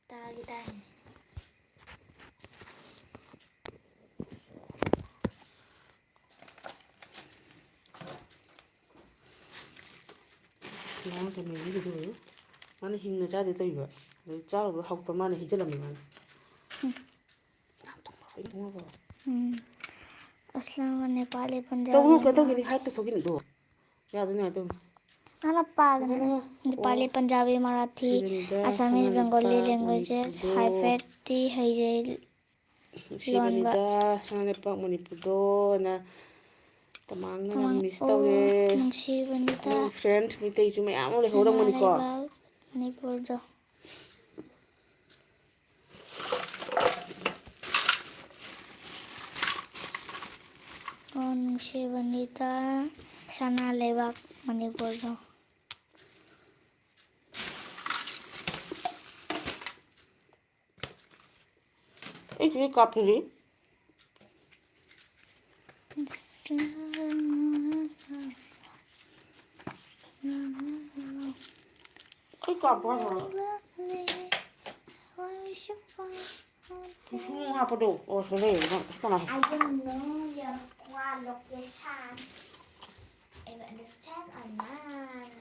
ꯇꯥꯒꯦ ꯇꯥꯏꯅꯦ꯫ ꯂꯥꯡꯁꯅꯨ, ꯏꯔꯨꯖꯔꯨ꯫ ꯃꯥꯅ ꯍꯤꯡꯅ ꯆꯥꯗꯦ ꯇꯧꯔꯤꯕ꯫ ꯑꯗꯨ ꯆꯥꯔꯨꯕꯗ ꯍꯥꯎꯇ ꯃꯥꯅ ꯍꯩꯖꯤꯜꯂꯝꯃꯦ ꯃꯥꯅ꯫ ꯎꯝ꯫ ꯌꯥꯝ ꯊꯨꯝꯕ, ꯂꯣꯏ ꯊꯨꯝꯃꯕꯣ? ꯎꯝ꯫ ꯑꯁꯂꯝ ꯃꯅꯤꯄꯥꯂꯤ ꯄꯟꯖꯥꯕꯤ ꯇꯧꯅꯨ, ꯀꯩꯅꯣ ꯇꯧꯒꯦꯗꯤ, ꯃꯔꯥꯊꯤ꯫ ꯍꯥꯏꯠꯇ ꯊꯣꯛꯈꯤꯅꯤꯗꯣ꯫ ꯌꯥꯗꯣꯏꯅꯦ, ꯌꯥꯗꯣꯏꯅꯦ꯫ ꯅꯪꯅ ꯄꯥꯗꯅ꯫ ꯀꯩꯅꯣ, ꯅꯦꯄꯥꯂꯤ, ꯑꯣ꯫ ꯄꯟꯖꯥꯕꯤ, ꯃꯔꯥꯊꯤ, ꯁꯤꯕꯅꯤꯗ, Assamese, ꯁꯅꯥ Bengali ꯂꯩꯄꯥꯛ languages, ꯃꯅꯤꯄꯨꯔꯗꯣ꯫ Hyphen ꯇꯤ ꯍꯩꯖꯩ꯫ ꯂꯣꯟꯕ꯫ ꯅꯨꯡꯁꯤꯕꯅꯤꯗ, ꯁꯅꯥ ꯂꯩꯄꯥꯛ ꯃꯅꯤꯄꯨꯔꯗꯣꯅ꯫ ꯇꯃꯥꯡꯅ ꯌꯥꯝ ꯀꯃꯥꯏ-, miss ꯑꯣ, ꯇꯧꯔꯦ꯫ ꯅꯨꯡꯁꯤꯕꯅꯤꯗ꯫ ꯅꯪ friend ꯃꯩꯇꯩꯁꯨ ꯃꯌꯥꯝ ꯑꯃ ꯂꯩꯍꯧꯔꯝꯒꯅꯤꯀꯣ꯫ ꯁꯅꯥ ꯂꯩꯕꯥꯛ ꯃꯅꯤꯄꯨꯔꯗꯣ꯫ ꯑꯣ, ꯅꯨꯡꯁꯤꯕꯅꯤꯗ ꯁꯅꯥ ꯂꯩꯕꯥꯛ ꯃꯅꯤꯄꯨꯔꯗꯣ꯫ ꯑꯩꯁꯨ ꯀꯥꯞꯄꯤꯔꯤ꯫ ꯑꯩ ꯀꯥꯞꯄ ꯍꯥꯏꯕ꯭ꯔꯣ? ꯁꯨꯝ ꯍꯥꯞꯄꯗꯣ꯫ ꯑꯣ, ꯁꯣꯏꯔꯦ꯫ ꯀꯅꯥ? I don't know your location. I will understand online.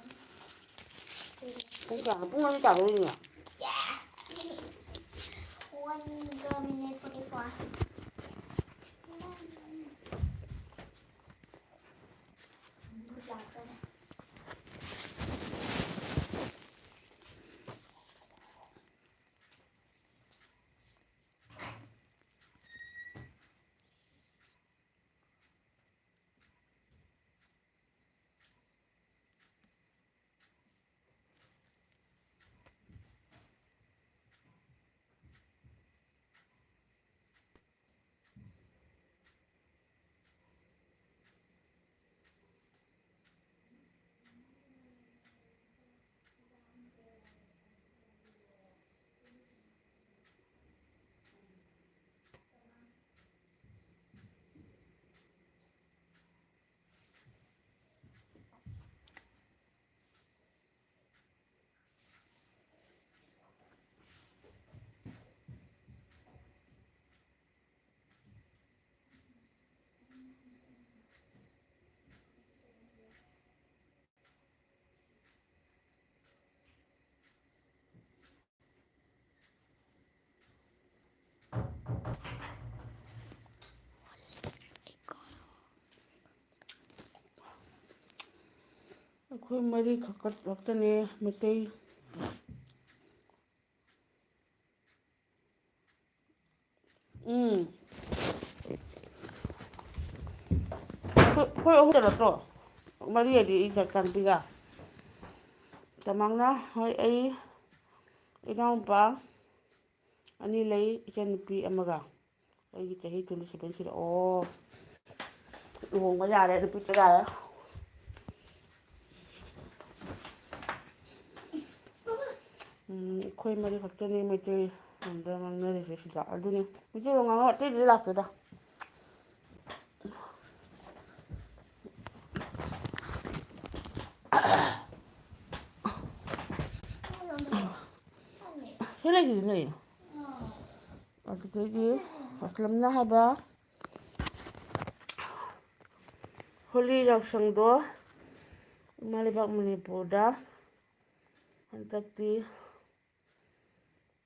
ꯄꯨꯡ ꯀꯌꯥꯅꯣ? ꯄꯨꯡ ꯑꯅꯤ ꯇꯥꯗꯧꯔꯤꯅꯦ꯫ Yeah. One minute forty-four. ꯑꯩꯈꯣꯏ ꯃꯔꯤꯈꯛ ꯈꯛꯇꯅꯦ ꯃꯩꯇꯩ꯫ ꯎꯝ꯫ ꯑꯩꯈꯣꯏ, ꯑꯩꯈꯣꯏ ꯑꯍꯨꯝꯗ ꯅꯠꯇ꯭ꯔꯣ? ꯃꯔꯤ ꯍꯥꯏꯗꯤ ꯑꯩꯒ ꯀꯥꯟꯄꯤꯒ꯫ ꯇꯃꯥꯡꯅ, ꯍꯣꯏ, ꯑꯩ, ꯏꯅꯥꯎꯅꯨꯄꯥ ꯑꯅꯤ ꯂꯩ, ꯏꯆꯟꯅꯨꯄꯤ ꯑꯃꯒ꯫ ꯑꯩꯒꯤ ꯆꯍꯤ twenty seven ꯁꯨꯔꯦ꯫ ꯑꯣ, ꯂꯨꯍꯣꯡꯕ ꯌꯥꯔꯦ, ꯅꯨꯄꯤ ꯊꯤꯕ ꯌꯥꯔꯦ꯫ ꯎꯝ, ꯑꯩꯈꯣꯏ ꯃꯔꯤ ꯈꯛꯇꯅꯤ ꯃꯩꯇꯩ ꯂꯣꯟꯗ ꯉꯥꯡꯅꯔꯤꯁꯦ ꯁꯤꯗ꯫ ꯑꯗꯨꯅꯤ ꯃꯩꯇꯩꯂꯣꯟ ꯉꯥꯡꯅꯕ ꯑꯇꯩꯗꯤ ꯂꯥꯛꯇꯦꯗ꯫ ꯁꯤ ꯂꯩꯁꯤꯗꯤ ꯂꯩ꯫ ꯑꯗꯨꯗꯒꯤ ꯑꯁꯂꯝꯅ ꯍꯥꯏꯕ ꯍꯣꯂꯤ ꯌꯥꯎꯁꯪꯗꯣ ꯏꯃꯥ ꯂꯩꯕꯥꯛ ꯃꯅꯤꯄꯨꯔꯗ ꯍꯟꯗꯛꯇꯤ,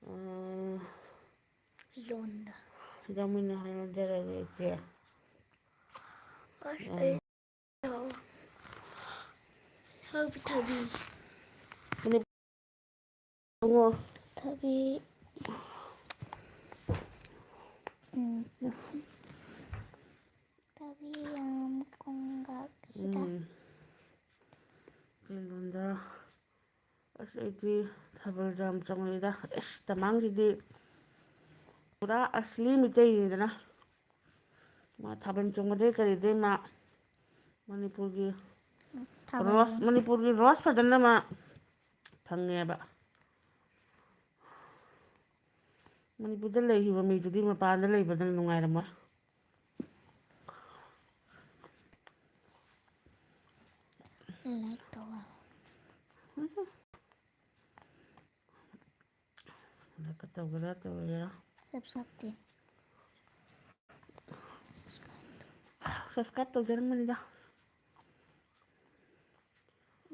ꯑ, ꯂꯣꯟꯗ꯫ ꯌꯥꯝꯃꯤꯟꯅ ꯍꯥꯏꯔꯗꯔꯒꯦ ꯏꯆꯦ꯫ ꯑꯁ, ꯑꯩ ꯍꯧꯕ ꯊꯕꯤ꯫ ꯃꯅꯤꯄꯨꯔ ꯉꯣ꯫ ꯊꯕꯤ꯫ ꯎꯝ꯫ ꯊꯕꯤ ꯌꯥꯝ ꯀꯣꯡꯒꯥꯛ ꯍꯤꯗꯥꯛ꯫ ꯎꯝ꯫ ꯀꯩꯅꯣꯗ ꯑꯁ, ꯑꯩꯗꯤ ꯊꯥꯕꯜ ꯌꯥꯝ ꯆꯣꯡꯉꯛꯏꯗ꯫ ꯑꯁ, ꯇꯃꯥꯡꯁꯤꯗꯤ ꯄꯨꯔꯥ ꯑꯁꯂꯤ ꯃꯤꯇꯩꯅꯤꯗꯅ꯫ ꯃꯥ ꯊꯥꯕꯜ ꯆꯣꯡꯕꯗꯩ ꯀꯔꯤꯗꯩ ꯃꯥ ꯃꯅꯤꯄꯨꯔꯒꯤ ꯊꯥꯕꯜ ꯔꯣꯁ, ꯃꯅꯤꯄꯨꯔꯒꯤ ꯔꯣꯁ ꯐꯖꯅ ꯃꯥ ꯐꯪꯉꯦꯕ꯫ ꯃꯅꯤꯄꯨꯔꯗ ꯂꯩꯈꯤꯕ ꯃꯤꯗꯨꯗꯤ ꯃꯄꯥꯟꯗ ꯂꯩꯕꯗ ꯅꯨꯡꯉꯥꯏꯔꯝꯃꯣꯏ꯫ Like ꯇꯧꯕ꯫ ꯂꯥꯏꯛꯀ ꯇꯧꯒꯦꯔꯥ ꯇꯧꯔꯣꯏꯒꯦꯔꯥ꯫ Subscribe T. Subscribe ꯇꯧ꯫ Subscribe ꯇꯧꯖꯔꯝꯕꯅꯤꯗ꯫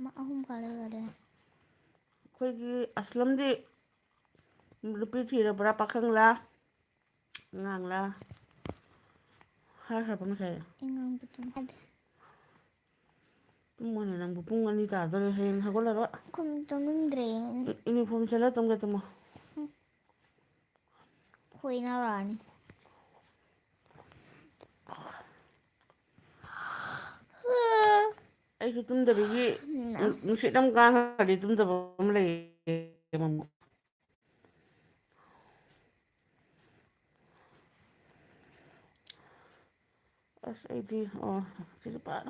ꯃꯥ ꯑꯍꯨꯝ ꯀꯥ ꯂꯩꯈꯔꯦ꯫ ꯑꯩꯈꯣꯏꯒꯤ ꯑꯁꯂꯝꯗꯤ ꯅꯨꯄꯤ ꯊꯤꯔꯕ꯭ꯔꯥ, ꯄꯥꯈꯪꯂꯥ, ꯑꯉꯥꯡꯂꯥ? ꯍꯥꯏꯈ꯭ꯔꯕ ꯉꯁꯥꯏ? ꯑꯩ ꯉꯥꯡꯕ ꯑꯗꯨꯝ ꯍꯥꯏꯗꯦ꯫ ꯇꯨꯝꯃꯣꯅꯦ ꯅꯪꯕꯨ, ꯄꯨꯡ ꯑꯅꯤ ꯇꯥꯗꯣꯔꯦ, ꯍꯌꯦꯡ ꯍꯧꯒꯠꯂꯔꯣꯏ꯫ ꯈꯨꯝ ꯇꯨꯝꯅꯤꯡꯗ꯭ꯔꯦ꯫ ꯏ-, ꯏꯅꯤꯐꯣꯔꯝ ꯁꯦꯠꯂ ꯇꯨꯝꯒꯦ, ꯇꯨꯝꯃꯣ꯫ ꯈꯣꯏꯅꯔꯛꯑꯅꯤ꯫ ꯑꯩꯁꯨ ꯇꯨꯝꯗꯕꯒꯤ ꯎꯝ꯫ ꯅꯨꯡꯁꯤꯠ ꯑꯃ ꯀꯥꯡꯈ꯭ꯔꯗꯤ ꯇꯨꯝꯗꯕ ꯑꯃ ꯂꯩꯌꯦ ꯑꯃꯨꯛ꯫ ꯑꯁ, ꯑꯩꯗꯤ, ꯑꯣ, ꯁꯤꯁꯨ ꯄꯥ-,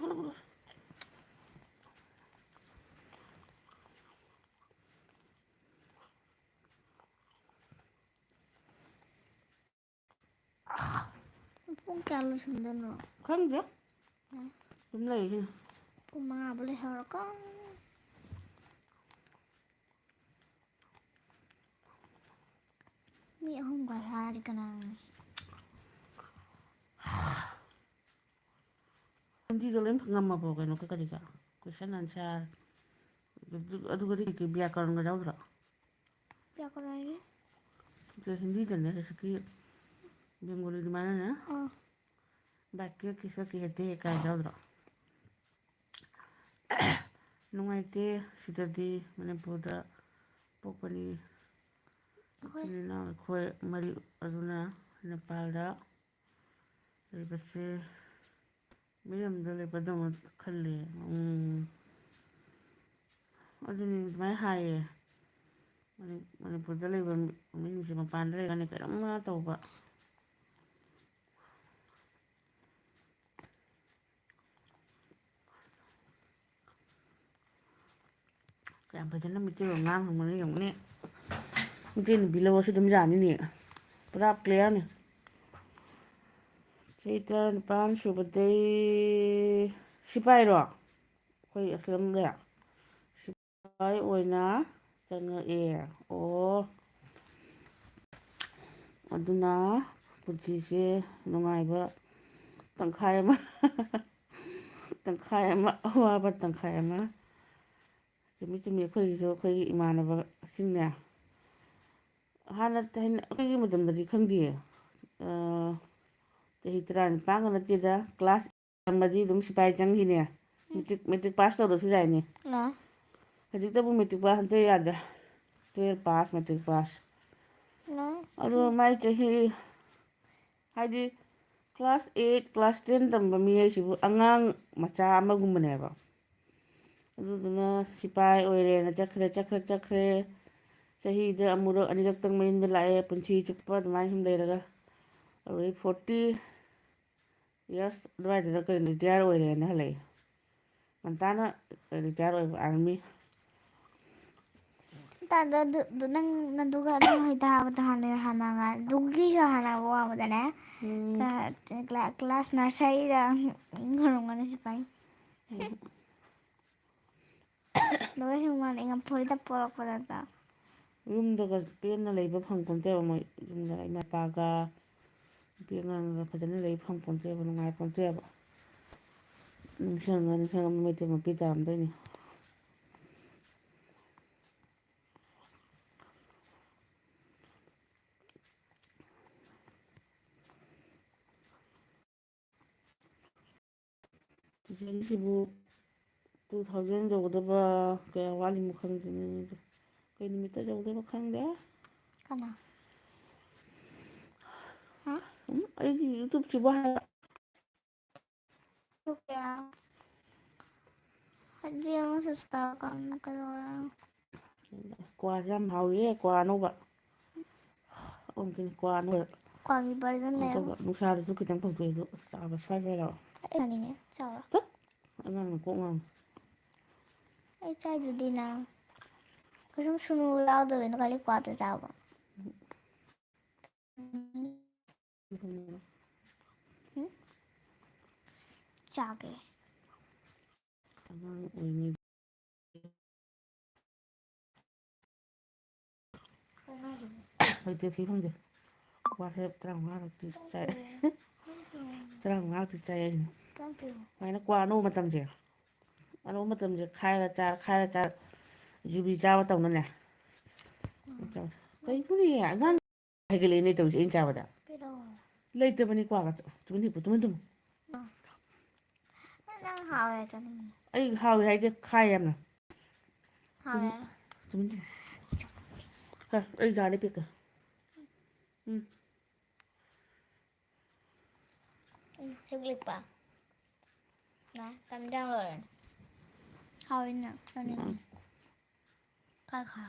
ꯄꯨꯡ ꯀꯌꯥ ꯂꯣꯏꯁꯤꯟꯗꯣꯏꯅꯣ? ꯈꯪꯗꯦ꯫ ꯎꯝ꯫ ꯑꯗꯨꯝ ꯂꯩꯔꯤ꯫ ꯄꯨꯡ ꯃꯉꯥꯕꯨ ꯂꯩꯍꯧꯔꯣꯀꯣ꯫ ꯃꯤ ꯑꯍꯨꯝ ꯈꯛ ꯍꯥꯏꯔꯗꯤ ꯀꯅꯥꯅꯣ? ꯍꯤꯟꯗꯤꯗꯣ ꯂꯣꯏ ꯉꯝꯃꯕꯣ? ꯀꯩꯅꯣ, ꯀꯔꯤꯒ? Question answer꯫ ꯑꯗꯨ-, ꯑꯗꯨꯒꯗꯤ ꯀꯩ ꯀꯩ ꯕ꯭ꯌꯥꯀꯔꯟꯒ ꯌꯥꯎꯗ꯭ꯔꯣ? ꯕ꯭ꯌꯥꯀꯔꯟꯒꯤ? ꯑꯗꯨ ꯍꯤꯟꯗꯤꯗꯅꯦ, ꯍꯧꯖꯤꯛꯀꯤ ꯕꯦꯡꯒꯣꯂꯤ ꯑꯗꯨꯃꯥꯏꯅꯅꯦ꯫ ꯑꯥ꯫ ꯕꯥꯀ꯭ꯌ ꯀꯤꯁ ꯀꯦꯍꯇꯦ ꯀꯥꯏ ꯌꯥꯎꯗ꯭ꯔꯣ? ꯅꯨꯡꯉꯥꯏꯇꯦ꯫ ꯁꯤꯗꯗꯤ ꯃꯅꯤꯄꯨꯔꯗ ꯄꯣꯛꯄꯅꯤ꯫ ꯑꯩꯈꯣꯏ ꯏꯆꯤꯟ ꯏꯅꯥꯎ ꯑꯩꯈꯣꯏ ꯃꯔꯤ ꯑꯗꯨꯅ ꯅꯦꯄꯥꯜꯗ ꯂꯩꯕꯁꯦ ꯃꯤꯔꯝꯗ ꯂꯩꯕꯗꯧꯅ ꯈꯜꯂꯤ꯫ ꯎꯝ꯫ ꯑꯗꯨꯅꯤ ꯑꯗꯨꯃꯥꯏꯅ ꯍꯥꯏꯌꯦ꯫ ꯃꯅꯤ-, ꯃꯅꯤꯄꯨꯔꯗ ꯂꯩꯕ ꯃꯤ-, ꯃꯤꯁꯤꯡꯁꯦ ꯃꯄꯥꯟꯗ ꯂꯩꯔꯀꯥꯟꯗ ꯀꯩꯅꯣꯝꯃ ꯇꯧꯕ꯫ ꯀꯌꯥꯝ ꯐꯖꯅ ꯃꯩꯇꯩꯂꯣꯟ ꯉꯥꯡꯉꯝꯒꯅꯤ ꯌꯦꯡꯉꯨꯅꯦ꯫ ꯃꯩꯇꯩ ꯅꯨꯄꯤ ꯂꯧꯔꯁꯨ ꯑꯗꯨꯝ ꯌꯥꯅꯤꯅꯦ꯫ ꯄꯨꯔꯥ clear ꯅꯤ꯫ ꯆꯍꯤ ꯇꯔꯥꯅꯤꯄꯥꯟ ꯁꯨꯕꯗꯩ ꯁꯤꯐꯥꯏꯔꯣ? ꯑꯩꯈꯣꯏ ꯑꯁꯂꯝꯒ ꯁꯤꯐꯥꯏ ꯑꯣꯏꯅ ꯆꯪꯉꯛꯑꯦ꯫ ꯑꯣ꯫ ꯑꯗꯨꯅ ꯄꯨꯟꯁꯤꯁꯦ ꯅꯨꯡꯉꯥꯏꯕ ꯇꯪꯈꯥꯏ ꯑꯃ, ꯇꯪꯈꯥꯏ ꯑꯃ ꯑꯋꯥꯕ, ꯇꯪꯈꯥꯏ ꯑꯃ꯫ ꯆꯨꯝꯃꯤ, ꯆꯨꯝꯃꯤ꯫ ꯑꯩꯈꯣꯏꯒꯤꯁꯨ ꯑꯩꯈꯣꯏꯒꯤ ꯏꯃꯥꯟꯅꯕꯁꯤꯡꯅꯦ, ꯍꯥꯟꯅ ꯊꯥꯏꯅ ꯑꯩꯈꯣꯏꯒꯤ ꯃꯇꯝꯗꯗꯤ ꯈꯪꯗꯦ, ꯑ, ꯆꯍꯤ ꯇꯔꯥꯅꯤꯄꯥꯟꯒ ꯅꯠꯇꯦꯗ, class ꯇꯝꯕꯗꯤ ꯑꯗꯨꯝ ꯁꯤꯐꯥꯏ ꯆꯪꯈꯤꯅꯦ꯫ ꯃꯦꯇ꯭ꯔꯤꯛ, ꯃꯦꯇ꯭ꯔꯤꯛ ꯄꯥꯁ ꯇꯧꯗ꯭ꯔꯁꯨ ꯌꯥꯏꯅꯦ꯫ ꯂꯥ꯫ ꯍꯧꯖꯤꯛꯇꯕꯨ ꯃꯦꯇ꯭ꯔꯤꯛ ꯄꯥꯁ ꯑꯝꯇ ꯌꯥꯗꯦ꯫ Twelve pass, matric pass. ꯂꯥ꯫ ꯑꯗꯣ ꯃꯥꯏ ꯆꯍꯤ, ꯍꯥꯏꯗꯤ class eight, class ten ꯇꯝꯕ ꯃꯤ ꯍꯥꯏꯁꯤꯕꯨ ꯑꯉꯥꯡ ꯃꯆꯥ ꯑꯃꯒꯨꯝꯕꯅꯦꯕ꯫ ꯑꯗꯨꯗꯨꯅ ꯁꯤꯐꯥꯏ ꯑꯣꯏꯔꯦꯅ ꯆꯠꯈ꯭ꯔꯦ, ꯆꯠꯈ꯭ꯔꯦ, ꯆꯠꯈ꯭ꯔꯦ꯫ ꯆꯍꯤꯗ ꯑꯃꯨꯔꯛ ꯑꯅꯤꯔꯛꯇꯪ ꯃꯌꯨꯝꯗ ꯂꯥꯛꯑꯦ, ꯄꯨꯟꯁꯤ ꯆꯨꯞꯄ ꯑꯗꯨꯃꯥꯏꯅ ꯁꯨꯝ ꯂꯩꯔꯒ꯫ ꯑꯗꯨꯗꯩ forty years ꯑꯗꯨꯋꯥꯏꯗꯨꯗ ꯀꯩꯅꯣ retire ꯑꯣꯏꯔꯦꯅ ꯍꯜꯂꯛꯑꯦ꯫ ꯉꯟꯇꯥꯅ retire ꯑꯣꯏꯕ army꯫ ꯇꯥꯗ ꯑꯗꯨ, ꯑꯗꯨ ꯅꯪ, ꯅꯗꯨꯒ ꯅꯪ ꯍꯩꯇꯥꯕꯗ ꯍꯥꯟꯅ, ꯍꯥꯟꯅ ꯉꯥꯏ-, ꯑꯗꯨꯒꯤꯁꯨ ꯍꯥꯟꯅ ꯋꯥꯡꯕꯗꯅꯦ꯫ ꯎꯝ꯫ ꯀ꯭ꯂꯥ-, ꯀ꯭ꯂꯥ-, class nurseryꯗ ꯉꯥꯏꯔꯝꯒꯅꯤ ꯁꯤꯐꯥꯏ꯫ ꯎꯝ꯫ ꯂꯣꯏ ꯍꯦꯛ ꯃꯥꯟꯅꯩ, ꯉꯝꯐꯣꯏꯗ ꯄꯣꯔꯛꯄꯗꯇ꯫ ꯌꯨꯝꯗꯒ ꯄꯦꯟꯅ ꯂꯩꯕ ꯐꯪꯄꯣꯟꯇꯦꯕ ꯃꯣꯏ꯫ ꯌꯨꯝꯗ ꯏꯃꯥ ꯏꯄꯥꯒ ꯅꯨꯄꯤ ꯑꯉꯥꯡꯒ ꯐꯖꯅ ꯂꯩꯕ ꯐꯪꯄꯣꯟꯇꯦꯕ, ꯅꯨꯡꯉꯥꯏꯄꯣꯟꯇꯦꯕ꯫ ꯅꯤꯡꯁꯤꯡꯉ ꯅꯤꯡꯁꯤꯡꯉ ꯃꯃꯩ ꯇꯦꯛ ꯃꯄꯤ ꯇꯥꯔꯝꯗꯣꯏꯅꯤ꯫ ꯆꯤꯆꯦꯒꯤꯁꯤꯕꯨ two thousand ꯌꯧꯒꯗꯕ ꯀꯌꯥ ꯋꯥꯠꯂꯤꯃꯣ ꯈꯪꯗꯦꯅꯦ꯫ ꯀꯩ ꯅꯨꯃꯤꯠꯇ ꯌꯧꯗꯣꯏꯅꯣ ꯈꯪꯗꯦ꯫ ꯀꯅꯥ? ꯍꯥ? ꯎꯝ, ꯑꯩꯒꯤ YouTubeꯁꯤꯕꯨ ꯍꯥꯏꯕ꯫ ꯀꯌꯥ? ꯍꯧꯖꯤꯛ ꯑꯃꯨꯛ subscribe ꯀꯝ-, ꯀꯩꯗꯧꯔꯦ? ꯀ꯭ꯋꯥꯁꯦ ꯌꯥꯝ ꯍꯥꯎꯋꯤꯍꯦ, ꯀ꯭ꯋꯥ ꯑꯅꯧꯕ꯫ ꯑꯣꯝꯒꯤꯅꯤ ꯀ꯭ꯋꯥ ꯑꯅꯧꯕ꯫ ꯀ꯭ꯋꯥꯒꯤ version ꯂꯩꯔꯕ? ꯑꯗꯨꯒ ꯅꯨꯡꯁꯥꯗꯁꯨ ꯈꯤꯇꯪ ꯐꯧꯗꯣꯛꯑꯦ, ꯑꯗꯨ ꯆꯥꯕ ꯁ꯭ꯋꯥꯏ ꯁ꯭ꯋꯥꯏ ꯂꯥꯎꯔꯦ꯫ ꯑꯩ ꯆꯥꯅꯤꯡꯉꯦ, ꯆꯥꯎꯔꯣ꯫ ꯇꯠ! ꯑꯉꯥꯡꯅ ꯀꯣꯛ ꯉꯥꯎꯏ꯫ ꯑꯩ ꯆꯥꯏꯗꯨꯗꯤ ꯅꯪ꯫ ꯀꯩꯁꯨꯝ ꯁꯨꯅꯨ ꯌꯥꯎꯗꯕꯅꯤꯅ ꯈꯜꯂꯤ ꯀ꯭ꯋꯥꯗꯣ ꯆꯥꯕ꯫ ꯎꯝ? ꯆꯥꯒꯦ꯫ ꯑꯉꯥꯡ ꯑꯣꯏꯔꯤꯉꯩ ꯂꯩꯇꯦ, ꯁꯤ ꯐꯪꯗꯦ꯫ ꯋꯥꯔꯦꯞ ꯇꯔꯥꯃꯉꯥꯔꯛꯇꯤ ꯆꯥꯏ꯫ ꯇꯔꯥꯃꯉꯥꯔꯛꯇꯤ ꯆꯥꯏ ꯍꯥꯏꯁꯤꯅꯤ꯫ ꯁꯨꯃꯥꯏꯅ ꯀ꯭ꯋꯥ ꯑꯅꯧꯕ ꯃꯇꯝꯁꯦ, ꯑꯅꯧꯕ ꯃꯇꯝꯁꯦ ꯈꯥꯏꯔ ꯆꯥꯔ, ꯈꯥꯏꯔ ꯆꯥꯔ, ꯌꯨꯕꯤ ꯆꯥꯕ ꯇꯧꯅꯅꯦ꯫ ꯀꯩꯅꯣꯅꯦ, ꯑꯉꯥꯡ ꯍꯥꯏꯒꯠꯂꯛꯑꯦꯅꯦ ꯇꯧꯔꯤꯁꯦ ꯑꯩꯅ ꯆꯥꯕꯗ꯫ ꯄꯤꯔꯛꯑꯣ꯫ ꯂꯩꯇꯕꯅꯤ ꯀ꯭ꯋꯥꯒ꯫ ꯇꯨꯃꯤꯟ ꯍꯤꯞꯄꯨ, ꯇꯨꯃꯤꯟ ꯇꯨꯝꯃꯨ꯫ ꯑ꯫ ꯅꯪ ꯍꯥꯎꯋꯦ, ꯆꯥꯅꯤꯡꯉꯦ꯫ ꯑꯩ ꯍꯥꯎꯋꯦ ꯍꯥꯏꯗꯦ, ꯈꯥꯏ ꯌꯥꯝꯅ꯫ ꯍꯥꯎꯋꯦ꯫ ꯇꯨꯃꯤꯟ ꯇꯨꯃꯤꯟ꯫ ꯍꯥ, ꯑꯩ ꯖꯥꯔꯗ ꯄꯤꯛꯀꯦ꯫ ꯎꯝ꯫ ꯎꯝ, ꯍꯦꯛꯂꯛꯄ꯫ ꯉꯥ ꯀꯝꯖꯥꯡ ꯂꯣꯏꯔꯦ꯫ ꯍꯥꯎꯋꯤꯅ, ꯆꯥꯅꯤꯡꯉꯦ꯫ ꯎꯝ꯫ ꯀꯥꯏ ꯈꯥ?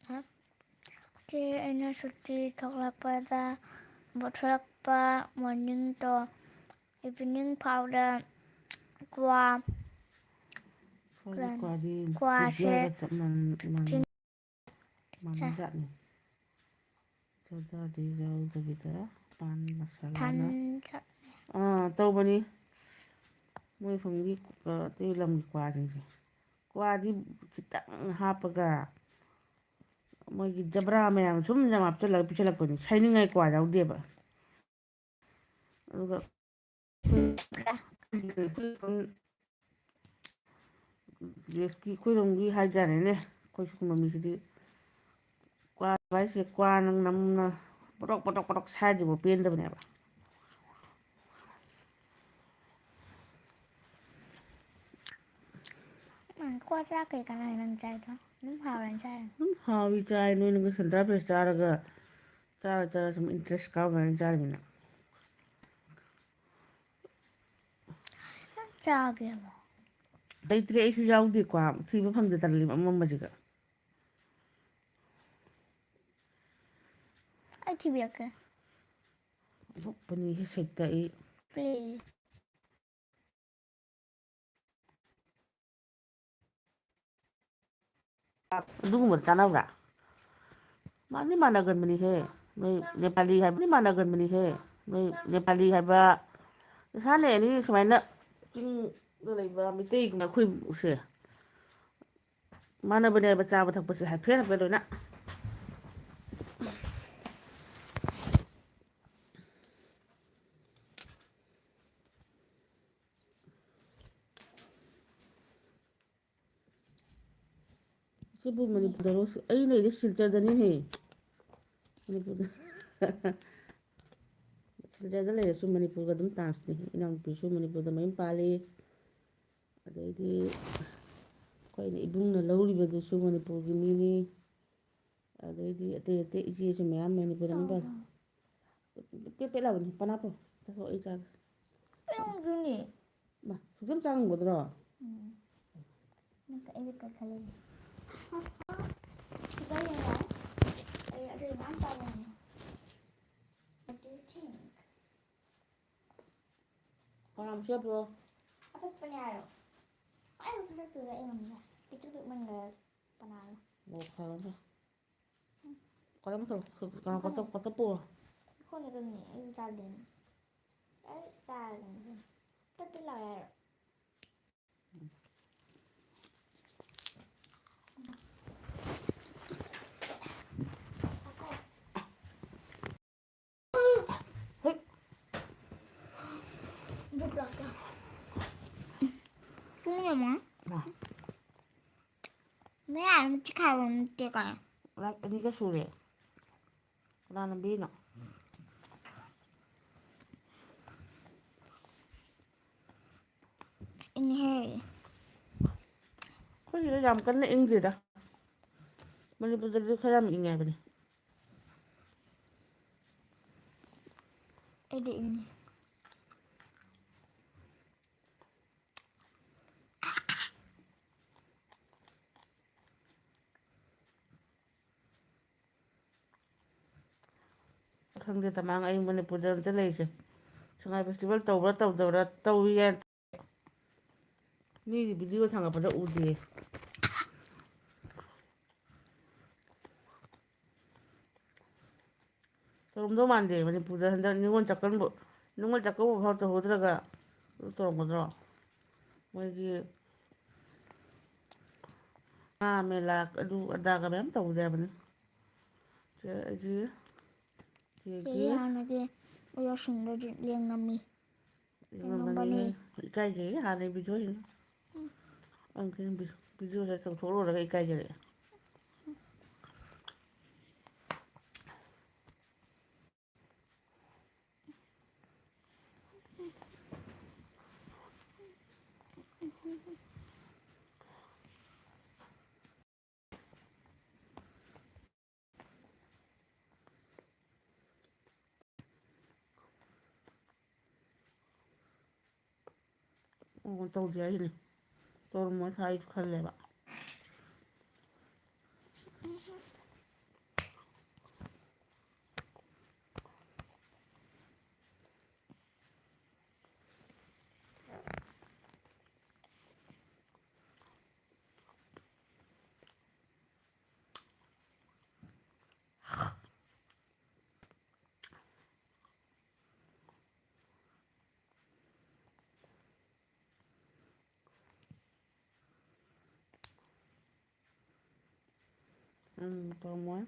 ꯍꯥ? ꯆꯦ, ꯑꯩꯅ ꯁꯨꯇꯤ ꯊꯣꯛꯂꯛꯄꯗ, ꯊꯣꯛꯂꯛꯄ morningꯗꯣ, evening ꯐꯥꯎꯗ ꯀ꯭ꯋꯥ, ꯁ꯭ꯋꯥꯏꯒꯤ ꯀ꯭ꯋꯥꯗꯤ ꯀ꯭ꯋꯥꯁꯦ ꯄꯨꯗꯤꯌꯥꯒ ꯆꯞ ꯃꯥꯟ-, ꯃꯥꯟꯅꯩ꯫ ꯆꯤꯡ-, ꯃꯥꯟꯅꯖꯥꯠꯅꯤ꯫ ꯁꯣꯗꯥꯗꯤ ꯌꯥꯎꯗꯕꯤꯗ ꯄꯥꯟ ꯃꯁꯥꯂꯥꯅ꯫ ꯊꯥꯟ-, ꯑꯥ, ꯇꯧꯕꯅꯤ꯫ ꯃꯣꯏ ꯁꯣꯝꯒꯤ, ꯑ, ꯑꯇꯩ ꯂꯝꯒꯤ ꯀ꯭ꯋꯥꯁꯤꯡꯁꯦ꯫ ꯀ꯭ꯋꯥꯗꯤ ꯈꯤꯇꯪ ꯍꯥꯞꯄꯒ, ꯃꯣꯏꯒꯤ ꯖꯕ꯭ꯔꯥ ꯃꯌꯥꯝ ꯁꯨꯝ ꯌꯥꯝ ꯍꯥꯞꯆꯤꯜꯂꯒ ꯄꯤꯁꯜꯂꯛꯄꯅꯤ꯫ ꯁꯥꯏꯅꯤꯡꯉꯥꯏ ꯀ꯭ꯋꯥ ꯌꯥꯎꯗꯦꯕ꯫ ꯑꯗꯨꯒ ꯑꯩꯈꯣꯏ ꯗꯦꯁꯀꯤ, ꯑꯩꯈꯣꯏꯔꯣꯝꯒꯤ ꯍꯥꯏꯇꯥꯔꯦꯅꯦ, ꯑꯩꯈꯣꯏ ꯁꯤꯒꯨꯝꯕ ꯃꯤꯁꯤꯗꯤ ꯀ꯭ꯋꯥ ꯍꯥꯏꯁꯦ, ꯀ꯭ꯋꯥ ꯅꯪ ꯅꯝꯅ ꯄꯣꯇꯣꯛ, ꯄꯣꯇꯣꯛ, ꯄꯣꯇꯣꯛ ꯁꯥꯏꯗ꯭ꯔꯤꯕꯣ ꯄꯦꯟꯗꯕꯅꯦꯕ꯫ ꯎꯝ, ꯀ꯭ꯋꯥ ꯆꯥ ꯀꯩ ꯀꯥꯟꯅꯩ ꯅꯪ ꯆꯥꯏꯗꯣ? ꯑꯗꯨꯝ ꯍꯥꯎꯔꯦꯅ ꯆꯥꯏꯔꯣ? ꯑꯗꯨꯝ ꯍꯥꯎꯏ ꯆꯥꯏ, ꯅꯣꯏꯅꯒ ꯁꯦꯟꯇꯔ ꯐ꯭ꯔꯦꯁ ꯆꯥꯔꯒ, ꯆꯥꯔ ꯆꯥꯔ ꯁꯨꯝ interest ꯀꯥꯎꯗꯅ ꯆꯥꯔꯤꯃꯤꯅ꯫ ꯅꯪ ꯆꯥꯒꯦꯕ? ꯂꯩꯇ꯭ꯔꯦ, ꯑꯩꯁꯨ ꯌꯥꯎꯗꯦꯀꯣ, ꯊꯤꯕ ꯐꯪꯗꯦ, ꯇꯜꯂꯤ ꯑꯃꯝꯕꯁꯤꯒ꯫ ꯑꯩ ꯊꯤꯕꯤꯔꯛꯀꯦ꯫ ꯅꯣꯛꯄꯅꯤꯍꯦ ꯁꯩꯇ ꯑꯩ꯫ Please꯫ ꯑꯗꯨꯒꯨꯝꯕꯗ ꯆꯥꯟꯅꯕ꯭ꯔꯥ? ꯃꯥꯟꯗꯤ ꯃꯥꯟꯅꯒꯟꯕꯅꯤꯍꯦ꯫ ꯅꯣꯏ ꯅꯦꯄꯥꯂꯤ ꯍꯥꯏꯕ, ꯃꯥꯟꯅꯒꯟꯕꯅꯤꯍꯦ꯫ ꯅꯣꯏ ꯅꯦꯄꯥꯂꯤ ꯍꯥꯏꯕ, ꯏꯁꯥꯅ ꯑꯦꯅꯤ ꯁꯨꯃꯥꯏꯅ ꯆꯤꯡꯗ ꯂꯩꯕ ꯃꯤꯇꯩꯒꯨꯝꯕ ꯑꯩꯈꯣꯏꯁꯦ ꯃꯥꯟꯅꯕꯅꯦꯕ, ꯆꯥꯕ ꯊꯛꯄꯁꯦ ꯍꯥꯏꯐꯦꯠ ꯍꯥꯏꯐꯦꯠ ꯂꯣꯏꯅ꯫ ꯁꯤꯕꯨ ꯃꯅꯤꯄꯨꯔꯗꯔꯣ? ꯑꯩ ꯂꯩꯔꯤ ꯁꯤꯜꯆꯔꯗꯅꯤꯅꯦ꯫ ꯃꯅꯤꯄꯨꯔꯗ꯫ ꯁꯤꯜꯆꯔꯗ ꯂꯩꯔꯁꯨ ꯃꯅꯤꯄꯨꯔꯒ ꯑꯗꯨꯝ ꯇꯥꯝꯁꯅꯤ꯫ ꯏꯅꯥꯎꯅꯨꯄꯤꯁꯨ ꯃꯅꯤꯄꯨꯔꯗ ꯃꯌꯨꯝ ꯄꯥꯜꯂꯤ꯫ ꯑꯗꯩꯗꯤ ꯑꯩꯈꯣꯏꯅ ꯏꯕꯨꯡꯅ ꯂꯧꯔꯤꯕꯗꯨꯁꯨ ꯃꯅꯤꯄꯨꯔꯒꯤ ꯃꯤꯅꯤ꯫ ꯑꯗꯩꯗꯤ ꯑꯇꯩ ꯑꯇꯩ ꯏꯆꯦꯁꯨ ꯃꯌꯥꯝ ꯃꯅꯤꯄꯨꯔꯗ ꯃꯌꯨꯝ ꯄꯥꯜꯂꯤ꯫ ꯄꯦꯠ ꯄꯦꯠ ꯂꯥꯎꯕꯅꯤ, ꯄꯅꯥ ꯄꯨꯔꯛꯑꯣ꯫ ꯆꯥꯊꯣꯛ, ꯑꯩ ꯆꯥꯒꯦ꯫ ꯄꯦꯠꯂꯝꯒꯤꯅꯤ꯫ ꯃꯥ, ꯁꯨꯛꯌꯥꯝ ꯆꯥ ꯉꯝꯒꯗ꯭ꯔꯣ? ꯎꯝ꯫ ꯅꯪ ꯀ-, ꯑꯩꯗꯤ ꯀ-, ꯈꯜꯂꯦ꯫ ꯁꯤꯗ ꯌꯦꯡꯉꯣ꯫ ꯑꯩ ꯑꯗꯨ ꯃꯌꯥꯝ ꯆꯥꯕꯅꯦ꯫ What do you think? ꯄꯅꯥ ꯃꯁꯤꯡ ꯄꯨꯔꯛꯑꯣ꯫ ꯑꯄꯤꯛꯄꯅꯦ ꯍꯥꯏꯔꯣ? ꯑꯩ ꯃꯁꯛꯇꯨꯗ ꯑꯩ ꯉꯝꯗ꯭ꯔꯦ꯫ ꯄꯤꯛꯇ꯭ꯔꯨ ꯄꯤꯛꯃꯟꯈ꯭ꯔꯦ ꯄꯅꯥꯗꯣ꯫ ꯑꯣ, ꯐꯔꯦ, ꯐꯔꯦ꯫ ꯀꯩꯅꯣ ꯇꯧ, ꯀꯩꯅꯣ ꯀꯣꯠꯊꯣꯛ-, ꯀꯣꯠꯊꯣꯛꯄꯨꯔꯣ? ꯍꯣꯏꯅꯦ, ꯑꯗꯨꯅꯦ, ꯑꯩꯁꯨ ꯆꯥꯗꯣꯏꯅꯦ꯫ ꯑꯩ ꯆꯥꯔꯒꯦ꯫ ꯄꯦꯠ ꯄꯦꯠ ꯂꯥꯎꯋꯦ ꯍꯥꯏꯔꯣ? ꯄꯨꯡ ꯑꯃ? ꯃꯥ꯫ ꯃꯌꯥꯝ ꯆꯤꯈꯥꯏꯕ ꯅꯠꯇꯦ ꯀꯥꯏ꯫ ꯂꯥꯏꯛ ꯑꯅꯤꯒ ꯁꯨꯔꯦ꯫ ꯀꯅꯥꯅ ꯕꯤꯅꯣ? ꯏꯪꯉꯦꯍꯦ꯫ ꯑꯩꯈꯣꯏꯒꯤꯗ ꯌꯥꯝ ꯀꯟꯅ ꯏꯪꯗ꯭ꯔꯤꯗ꯫ ꯃꯅꯤꯄꯨꯔꯗꯗꯤ ꯈꯔ ꯌꯥꯝ ꯏꯪꯉꯦ ꯍꯥꯏꯕꯅꯤ꯫ ꯑꯩꯗꯤ ꯏꯪꯉꯦ꯫ ꯈꯪꯗꯦ, ꯇꯃꯥꯡ, ꯑꯩ ꯃꯅꯤꯄꯨꯔꯗ ꯅꯠꯇꯦ ꯂꯩꯔꯤꯁꯦ꯫ ꯁꯉꯥꯏ festival ꯇꯧꯕ꯭ꯔꯥ ꯇꯧꯗꯕ꯭ꯔꯥ? ꯇꯧꯏ ꯀꯥꯏꯅ ꯃꯤꯒꯤ video ꯊꯥꯡꯒꯠꯄꯗ ꯎꯗꯦ꯫ ꯇꯧꯔꯝꯗꯧ ꯃꯥꯟꯗꯦ ꯃꯅꯤꯄꯨꯔꯗ ꯍꯟꯗꯛ ꯅꯤꯉꯣꯜ ꯆꯥꯛꯀꯧꯕ, ꯅꯤꯉꯣꯜ ꯆꯥꯛꯀꯧꯕ ꯐꯥꯎ ꯇꯧꯍꯧꯗ꯭ꯔꯒ ꯑꯗꯨ ꯇꯧꯔꯝꯒꯗ꯭ꯔꯣ? ꯃꯣꯏꯒꯤ ꯉꯥ ꯃꯦꯂꯥ ꯑꯗꯨ ꯑꯗꯥꯒ ꯃꯌꯥꯝ ꯇꯧꯗꯦ ꯍꯥꯏꯕꯅꯤ꯫ ꯆꯦ, ꯑꯩꯒꯤ, ꯆꯦꯒꯤ ꯆꯦꯒꯤ ꯍꯥꯟꯅꯒꯤ ꯑꯣꯖꯥꯁꯤꯡꯗꯗꯤ ꯂꯦꯡꯉꯝꯃꯤ꯫ ꯌꯦꯡꯉꯝꯕꯅꯤ꯫ ꯌꯦꯡꯉꯝꯕꯅꯤ꯫ ꯏꯀꯥꯏꯖꯩ ꯍꯥꯟꯅꯩ video ꯁꯤꯡꯗꯣ꯫ ꯎꯝ꯫ ꯑꯪ ꯀꯩꯅꯣ video ꯁꯦ ꯇꯧꯊꯣꯛꯂꯨꯔꯒ ꯏꯀꯥꯏꯖꯔꯛꯑꯦ꯫ ꯇꯧꯗꯦ ꯍꯥꯏꯁꯤꯅꯦ꯫ ꯇꯧꯔꯝꯃꯣꯏ ꯁꯥꯏ ꯈꯜꯂꯦꯕ꯫ ꯎꯝ, ꯇꯧꯔꯝꯃꯣꯏ꯫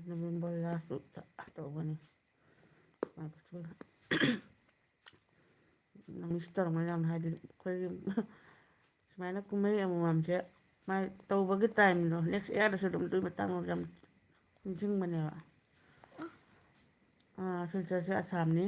November last week ꯇ ꯇꯧꯕꯅꯤ꯫ Miss ꯇꯧꯔꯝꯒꯅꯤ ꯌꯥꯝꯅ, ꯍꯥꯏꯗꯤ ꯑꯩꯈꯣꯏꯒꯤ ꯁꯨꯃꯥꯏꯅ ꯀꯨꯝꯍꯩ ꯑꯃꯃꯝꯁꯦ ꯃꯥꯏ ꯇꯧꯕꯒꯤ time ꯗꯣ next year ꯗꯁꯨ ꯑꯗꯨꯝ ꯑꯗꯨꯒꯤ ꯃꯇꯥꯡꯗ ꯌꯥꯝ ꯅꯤꯡꯁꯤꯡꯕꯅꯦꯕ꯫ ꯑꯥ, ꯁꯤꯜꯆꯔꯁꯦ ꯑꯁꯥꯝꯅꯤ꯫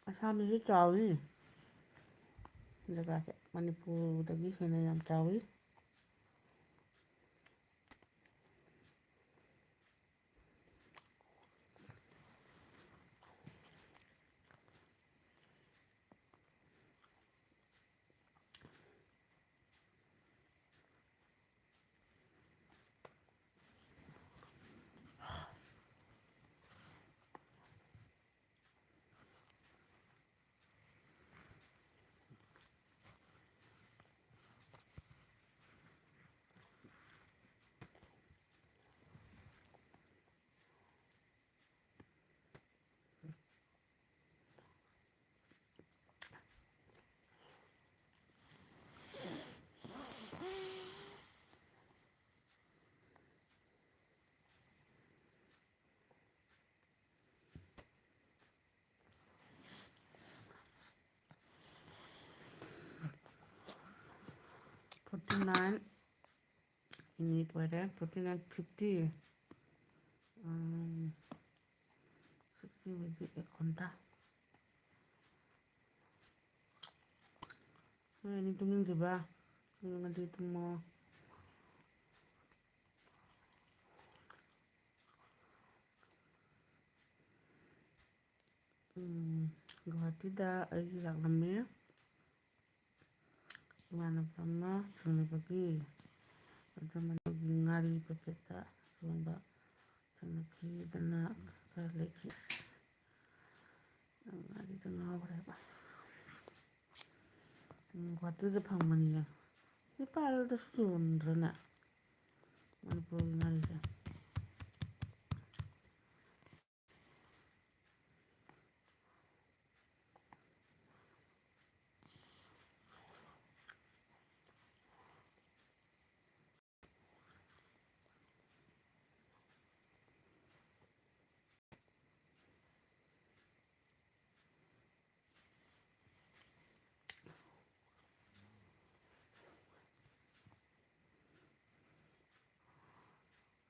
ꯑꯁꯥꯝꯁꯤꯁꯨ ꯆꯥꯎꯏ꯫ ꯖꯒꯥꯁꯦ ꯃꯅꯤꯄꯨꯔꯗꯒꯤ ꯍꯦꯟꯅ ꯌꯥꯝ ꯆꯥꯎꯏ꯫ Forty nine, ꯏꯅꯤ ꯄꯣꯏꯔꯦ, forty nine fifty꯫ ꯎꯝ, sixty ꯑꯣꯏꯗꯤ ꯑꯦꯛ ꯈꯣꯟꯊ꯭ꯔꯥ꯫ ꯅꯣꯏ ꯑꯅꯤ ꯇꯨꯝꯅꯤꯡꯗ꯭ꯔꯤꯕ? ꯇꯨꯝꯅꯤꯡꯉꯗꯤ ꯇꯨꯝꯃꯣ꯫ ꯎꯝ, ꯒꯨꯍꯥꯇꯤꯗ ꯑꯩꯒꯤ ꯂꯥꯛꯂꯝꯃꯦ꯫ ꯏꯃꯥꯟꯅꯕ ꯑꯃ ꯊꯦꯡꯅꯕꯒꯤ, ꯑꯗꯨ ꯃꯗꯨꯒꯤ ꯉꯥꯔꯤ ꯄꯦꯀꯦꯠꯇ ꯌꯣꯟꯕ ꯊꯦꯡꯅꯈꯤꯗꯅ ꯈꯔ ꯂꯩꯈꯤ꯫ ꯉꯥꯔꯤꯗ ꯉꯥꯎꯈ꯭ꯔꯦꯕ꯫ ꯎꯝ, ꯒꯨꯍꯥꯇꯤꯗ ꯐꯪꯕꯅꯤꯌꯦ꯫ ꯅꯦꯄꯥꯜꯗꯁꯨ ꯌꯣꯟꯗ꯭ꯔꯅꯦ ꯃꯅꯤꯄꯨꯔꯒꯤ ꯉꯥꯔꯤꯁꯦ?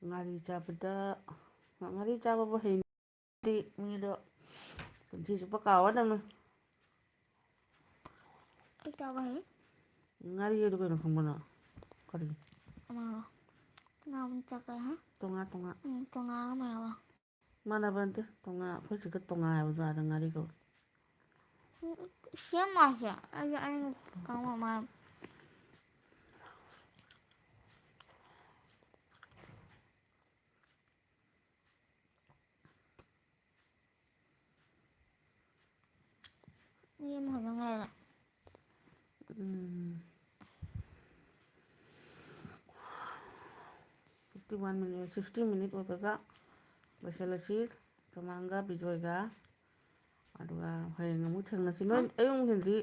ꯉꯥꯔꯤ ꯆꯥꯕꯗ, ꯉꯥꯔꯤ ꯆꯥꯕꯕꯨ ꯍꯩꯅꯗꯦ ꯃꯤꯗꯣ ꯄꯨꯟꯁꯤ ꯆꯨꯞꯄ ꯀꯥꯎꯒꯗꯕꯅꯤ꯫ ꯑꯩ ꯆꯥꯕ ꯍꯩ꯫ ꯉꯥꯔꯤ ꯑꯗꯨ ꯀꯩꯅꯣ ꯈꯪꯕ꯭ꯔꯣ ꯅꯪ? ꯀꯔꯤ? ꯑꯃ ꯉꯥ ꯑꯃ ꯆꯥꯒꯦ, ꯍꯥ? ꯇꯣꯉꯥ, ꯇꯣꯉꯥ꯫ ꯎꯝ, ꯇꯣꯉꯥ ꯑꯃ ꯌꯥꯎꯋꯦ꯫ ꯃꯥꯟꯅꯕ ꯅꯠꯇꯦ꯫ ꯇꯣꯉꯥ, ꯑꯩꯈꯣꯏ ꯁꯤꯒ ꯇꯣꯉꯥ ꯍꯥꯏꯕꯗꯣ ꯑꯥꯗ ꯉꯥꯔꯤ ꯀꯧꯋꯦ꯫ ꯎꯝ, ꯁꯦꯝ ꯃꯥꯁꯦ꯫ ꯑꯩ, ꯑꯩ ꯈꯪꯕ ꯃꯥ-, ꯃꯤ ꯑꯃꯈꯛꯇ ꯉꯥꯏꯔꯦ꯫ ꯎꯝ꯫ Fifty one minute, sixty minute ꯑꯣꯏꯕꯒ ꯂꯣꯏꯁꯤꯜꯂꯁꯤ꯫ ꯇꯃꯥꯡꯒ ꯕꯤꯖꯣꯏꯒ꯫ ꯑꯗꯨꯒ ꯍꯌꯦꯡ ꯑꯃꯨꯛ ꯊꯦꯡꯅꯁꯤ꯫ ꯅꯣꯏ ꯑꯌꯨꯛ ꯅꯨꯡꯊꯤꯜꯗꯤ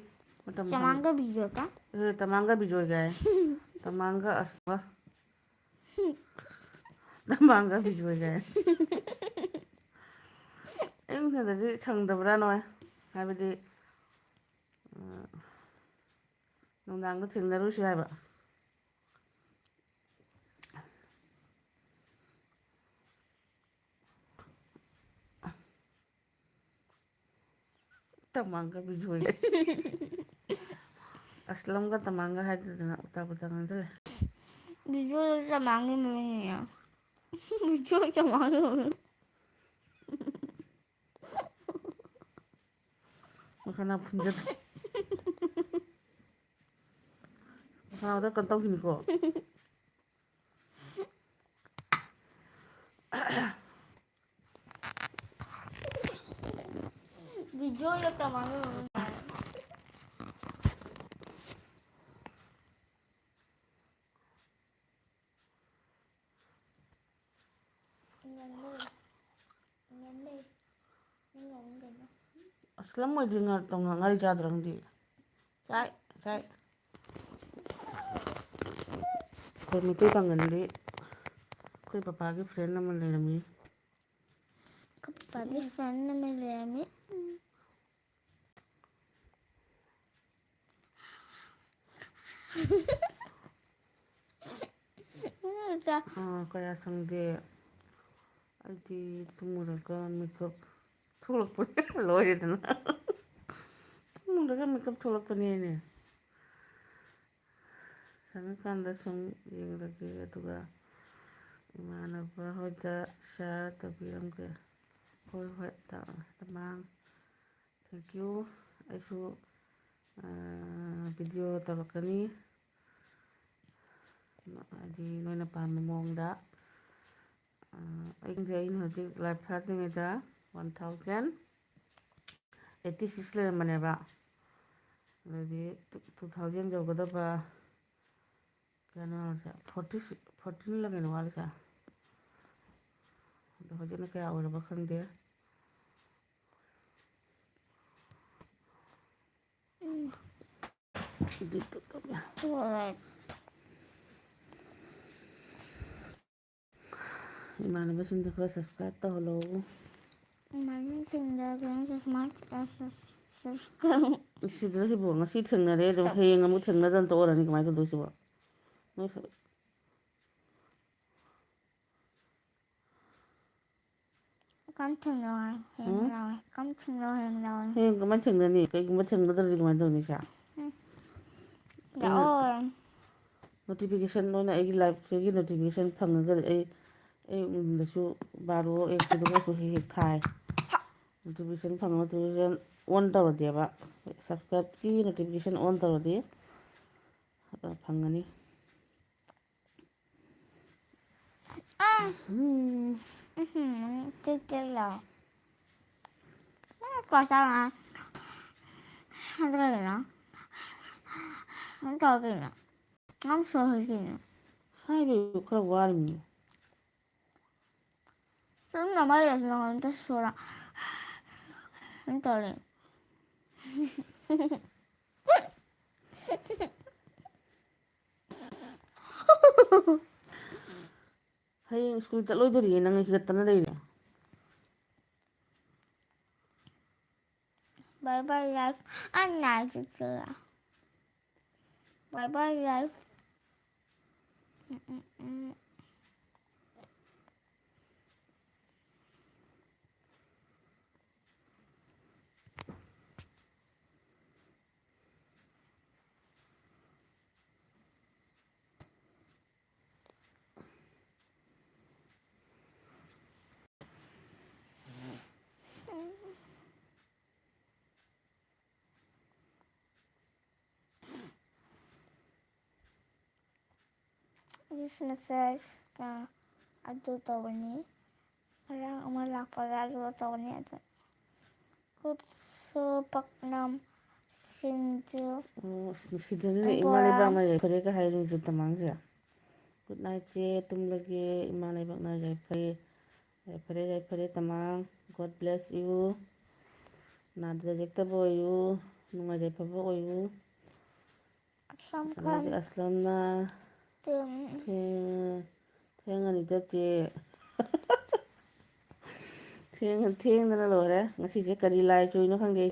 ꯃꯇꯝ ꯁꯪ-, ꯆꯃꯥꯡꯒ ꯕꯤꯖꯣꯏꯒ? ꯑꯦ, ꯇꯃꯥꯡꯒ ꯕꯤꯖꯣꯏꯒ ꯍꯥꯏ꯫ ꯇꯃꯥꯡꯒ ꯑꯁ-, ꯇꯃꯥꯡꯒ ꯕꯤꯖꯣꯏꯒ ꯍꯥꯏ꯫ ꯑꯌꯨꯛ ꯅꯨꯡꯊꯤꯜꯗꯗꯤ ꯁꯪꯗꯕ꯭ꯔꯥ ꯅꯣꯏ? ꯍꯥꯏꯕꯗꯤ, ꯑ, ꯅꯨꯡꯗꯥꯡꯗ ꯊꯦꯡꯅꯔꯨꯁꯤ ꯍꯥꯏꯕ꯫ ꯇꯃꯥꯡꯒ ꯕꯤꯖꯣꯏꯒ꯫ ꯑꯁꯂꯝꯒ ꯇꯃꯥꯡꯒ ꯍꯥꯏꯗꯗꯅ ꯎꯇꯥ ꯄꯨꯇꯥ ꯉꯥꯡꯁꯤꯜꯂꯦ꯫ ꯕꯤꯖꯣꯏꯒ ꯇꯃꯥꯡꯒꯤ ꯃꯃꯤꯡꯅꯦ꯫ ꯕꯤꯖꯣꯏ ꯇꯃꯥꯡꯒꯤ ꯃꯃꯤꯡ꯫ ꯃꯈꯥꯅ ꯐꯨꯟꯖꯠ-, ꯃꯈꯥꯗ ꯀꯩꯅꯣ ꯇꯧꯈꯤꯅꯤꯀꯣ꯫ ꯕꯤꯖꯣꯏꯒ ꯇꯃꯥꯡꯒ꯫ ꯑꯁ, ꯂꯝ ꯑꯣꯏꯗ꯭ꯔꯤ ꯉꯥ-, ꯇꯧ-, ꯉꯥ-, ꯉꯥꯔꯤ ꯆꯥꯗ꯭ꯔꯣ ꯅꯪꯗꯤ? ꯆꯥꯏ, ꯆꯥꯏ꯫ ꯑꯩꯈꯣꯏ ꯃꯩꯇꯩ ꯄꯥꯡꯒꯜꯗꯤ ꯑꯩꯈꯣꯏ ꯄꯄꯥꯒꯤ friend ꯑꯃ ꯂꯩꯔꯝꯃꯤ꯫ ꯑꯩꯈꯣꯏ ꯄꯄꯥꯒꯤ friend ꯑꯃ ꯂꯩꯔꯝꯃꯤ꯫ ꯎꯝ꯫ ꯑꯥ, ꯀꯌꯥ ꯁꯪꯗꯦ꯫ ꯑꯩꯗꯤ ꯇꯨꯝꯃꯨꯔꯒ ꯃꯤꯀꯞ ꯊꯣꯛꯂꯛꯄ ꯂꯣꯏꯔꯦꯗꯅ꯫ ꯇꯨꯝꯃꯨꯔꯒ ꯃꯤꯀꯞ ꯊꯣꯛꯂꯛꯄꯅꯦꯅꯦ꯫ ꯁꯪꯉꯀꯥꯟꯗ ꯁꯨꯝ ꯌꯦꯡꯂꯒꯦ, ꯑꯗꯨꯒ ꯏꯃꯥꯟꯅꯕ ꯍꯣꯏꯗ share ꯇꯧꯕꯤꯔꯝꯒꯦ꯫ ꯍꯣꯏ, ꯍꯣꯏ, ꯇ-, ꯇꯃꯥꯡ꯫ Thank you꯫ ꯑꯩꯁꯨ, ꯑ, video ꯇꯧꯔꯛꯀꯅꯤ꯫ ꯍꯥꯏꯗꯤ ꯅꯣꯏꯅ ꯄꯥꯝꯕ ꯃꯑꯣꯡꯗ꯫ ꯑ, ꯑꯩꯁꯦ, ꯑꯩꯅ ꯍꯧꯖꯤꯛ live ꯊꯥꯗ꯭ꯔꯤꯉꯩꯗ one thousand eighty six ꯂꯩꯔꯝꯕꯅꯦꯕ꯫ ꯑꯗꯨꯗꯤ two thousand ꯌꯧꯒꯗꯕ ꯀꯌꯥꯅꯣ ꯋꯥꯠꯂꯤꯁꯦ? Forty, fourteen ꯂ ꯀꯩꯅꯣ ꯋꯥꯠꯂꯤꯁꯦ? ꯑꯗꯣ ꯍꯧꯖꯤꯛꯅ ꯀꯌꯥ ꯑꯣꯏꯔꯕ ꯈꯪꯗꯦ꯫ ꯎꯝ꯫ ꯑꯗꯨ ꯇꯧ-, ꯇꯧ-, ꯍꯣꯏ꯫ ꯏꯃꯥꯟꯅꯕꯁꯤꯡꯗ ꯈꯔ subscribe ꯇꯧꯍꯜꯂꯣ꯫ ꯏꯃꯥꯟꯅꯕꯁꯤꯡꯗ ꯈꯔ subscribe, subscribe꯫ ꯁꯤꯗ ꯁꯤꯕꯨ ꯉꯁꯤ ꯊꯦꯡꯅꯔꯦ, ꯑꯗꯨꯝ ꯁꯨꯛ- ꯍꯌꯦꯡ ꯑꯃꯨꯛ ꯊꯦꯡꯅꯗꯅ ꯇꯣꯛꯑꯔꯅꯤ꯫ ꯀꯃꯥꯏꯅ ꯇꯧꯗꯣꯏꯁꯤꯕꯣ? ꯅꯣꯏ ꯁ-, ꯀꯝ ꯊꯦꯡꯅꯧ ꯍꯥꯏ? ꯍꯌꯦꯡ ꯎꯝ? ꯂꯥꯛꯑꯣ꯫ ꯀꯝ ꯊꯦꯡꯅꯧ ꯍꯌꯦꯡ ꯂꯥꯛꯑꯣ꯫ ꯍꯌꯦꯡ ꯀꯃꯥꯏꯅ ꯊꯦꯡꯅꯅꯤ? ꯀꯩꯒꯨꯝꯕ ꯊꯦꯡꯅꯗ꯭ꯔꯗꯤ ꯀꯃꯥꯏꯅ ꯇꯧꯅꯤ ꯏꯆꯥ? ꯎꯝ꯫ ꯑꯩꯅ ꯂꯥꯛꯑꯣ꯫ Notification ꯑꯣꯏꯅ ꯑꯩꯒꯤ liveꯁꯤꯒꯤ notification ꯐꯪꯉꯒꯗꯤ ꯑꯩ, ꯑꯩ ꯗꯁꯨ ꯕꯥꯔꯣ ꯑꯦꯛꯇꯨꯗꯒꯁꯨ ꯍꯦꯛ ꯍꯦꯛ ꯊꯥꯏ꯫ Notification ꯐꯪꯉ notification on ꯇꯧꯔꯗꯤꯕ, subscribeꯀꯤ notification on ꯇꯧꯔꯗꯤ, ꯑ, ꯐꯪꯒꯅꯤ꯫ ꯎꯝ꯫ ꯎꯝ꯫ ꯎꯝ, ꯆꯤꯛ ꯆꯤꯛ ꯂꯥꯎ꯫ ꯎꯝ, ꯀꯣ ꯆꯥꯎ ꯉꯥ꯫ ꯑꯗꯨ ꯀꯩꯅꯣ? ꯑꯗꯨ ꯇꯧ ꯀꯩꯅꯣ? ꯅꯪ ꯁꯣꯔ ꯍꯣꯜꯂꯤ ꯀꯩꯅꯣ? ꯁꯥꯏꯕꯩ ꯈꯔ ꯋꯥꯔꯤꯃꯤ꯫ ꯁꯨꯝ ꯅꯃꯥꯏ ꯂꯩꯔꯁꯨ ꯅꯪ ꯑꯝꯇ ꯁꯣꯔ꯫ ꯑꯗꯨꯝ ꯇꯧꯔꯦ꯫ ꯍꯌꯦꯡ ꯁ꯭ꯀꯨꯜ ꯆꯠꯂꯣꯏꯗꯣꯔꯤꯌꯦ, ꯅꯪ ꯍꯤꯒꯠꯇꯅ ꯂꯩꯔꯦ꯫ Bye bye life. ꯑ ꯅꯥꯏ ꯆꯤꯛꯆꯤꯔꯥ꯫ Bye bye life. Um, um, um. This message, ꯑ, ꯑꯗꯨ ꯇꯧꯕꯅꯤ꯫ ꯉꯔꯥꯡ ꯑꯃ ꯂꯥꯛꯄꯗ ꯑꯗꯨ ꯇꯧꯕꯅꯤ꯫ ꯑꯗꯨ ꯀꯨꯞꯁꯨ ꯄꯥꯛꯅꯝ ꯁꯤꯡꯖꯨ ꯑꯣ, ꯑꯁ, ꯅꯨꯡꯁꯤꯗꯅꯅꯦ ꯏꯃꯥ ꯕꯣꯔꯥ꯫ ꯂꯩꯕꯥꯛꯅ ꯌꯥꯏꯐꯔꯦꯒ ꯍꯥꯏꯔꯤꯕ ꯇꯃꯥꯡꯁꯦ꯫ Good night ꯆꯦ, ꯇꯨꯝꯂꯒꯦ, ꯏꯃꯥ ꯂꯩꯕꯥꯛꯅ ꯌꯥꯏꯐꯔꯦ꯫ ꯌꯥꯏꯐꯔꯦ, ꯌꯥꯏꯐꯔꯦ, ꯇꯃꯥꯡ꯫ God bless you꯫ ꯅꯥꯗ ꯌꯦꯛꯇꯕ ꯑꯣꯏꯌꯨ, ꯅꯨꯡꯉꯥꯏ ꯌꯥꯏꯐꯕ ꯑꯣꯏꯌꯨ꯫ ꯑꯁꯂꯝ ꯑꯗꯩꯗꯤ ꯈꯥꯟ ꯑꯁꯂꯝꯅ ꯇꯦꯡ꯫ ꯊꯦꯡ-, ꯊꯦꯡꯉꯅꯤꯗ ꯆꯦ꯫ ꯊꯦꯡ-, ꯊꯦꯡꯗꯅ ꯂꯣꯏꯔꯦ꯫ ꯉꯁꯤꯁꯦ ꯀꯔꯤ ꯂꯥꯏ ꯆꯨꯏꯅꯣ ꯈꯪꯗꯦ꯫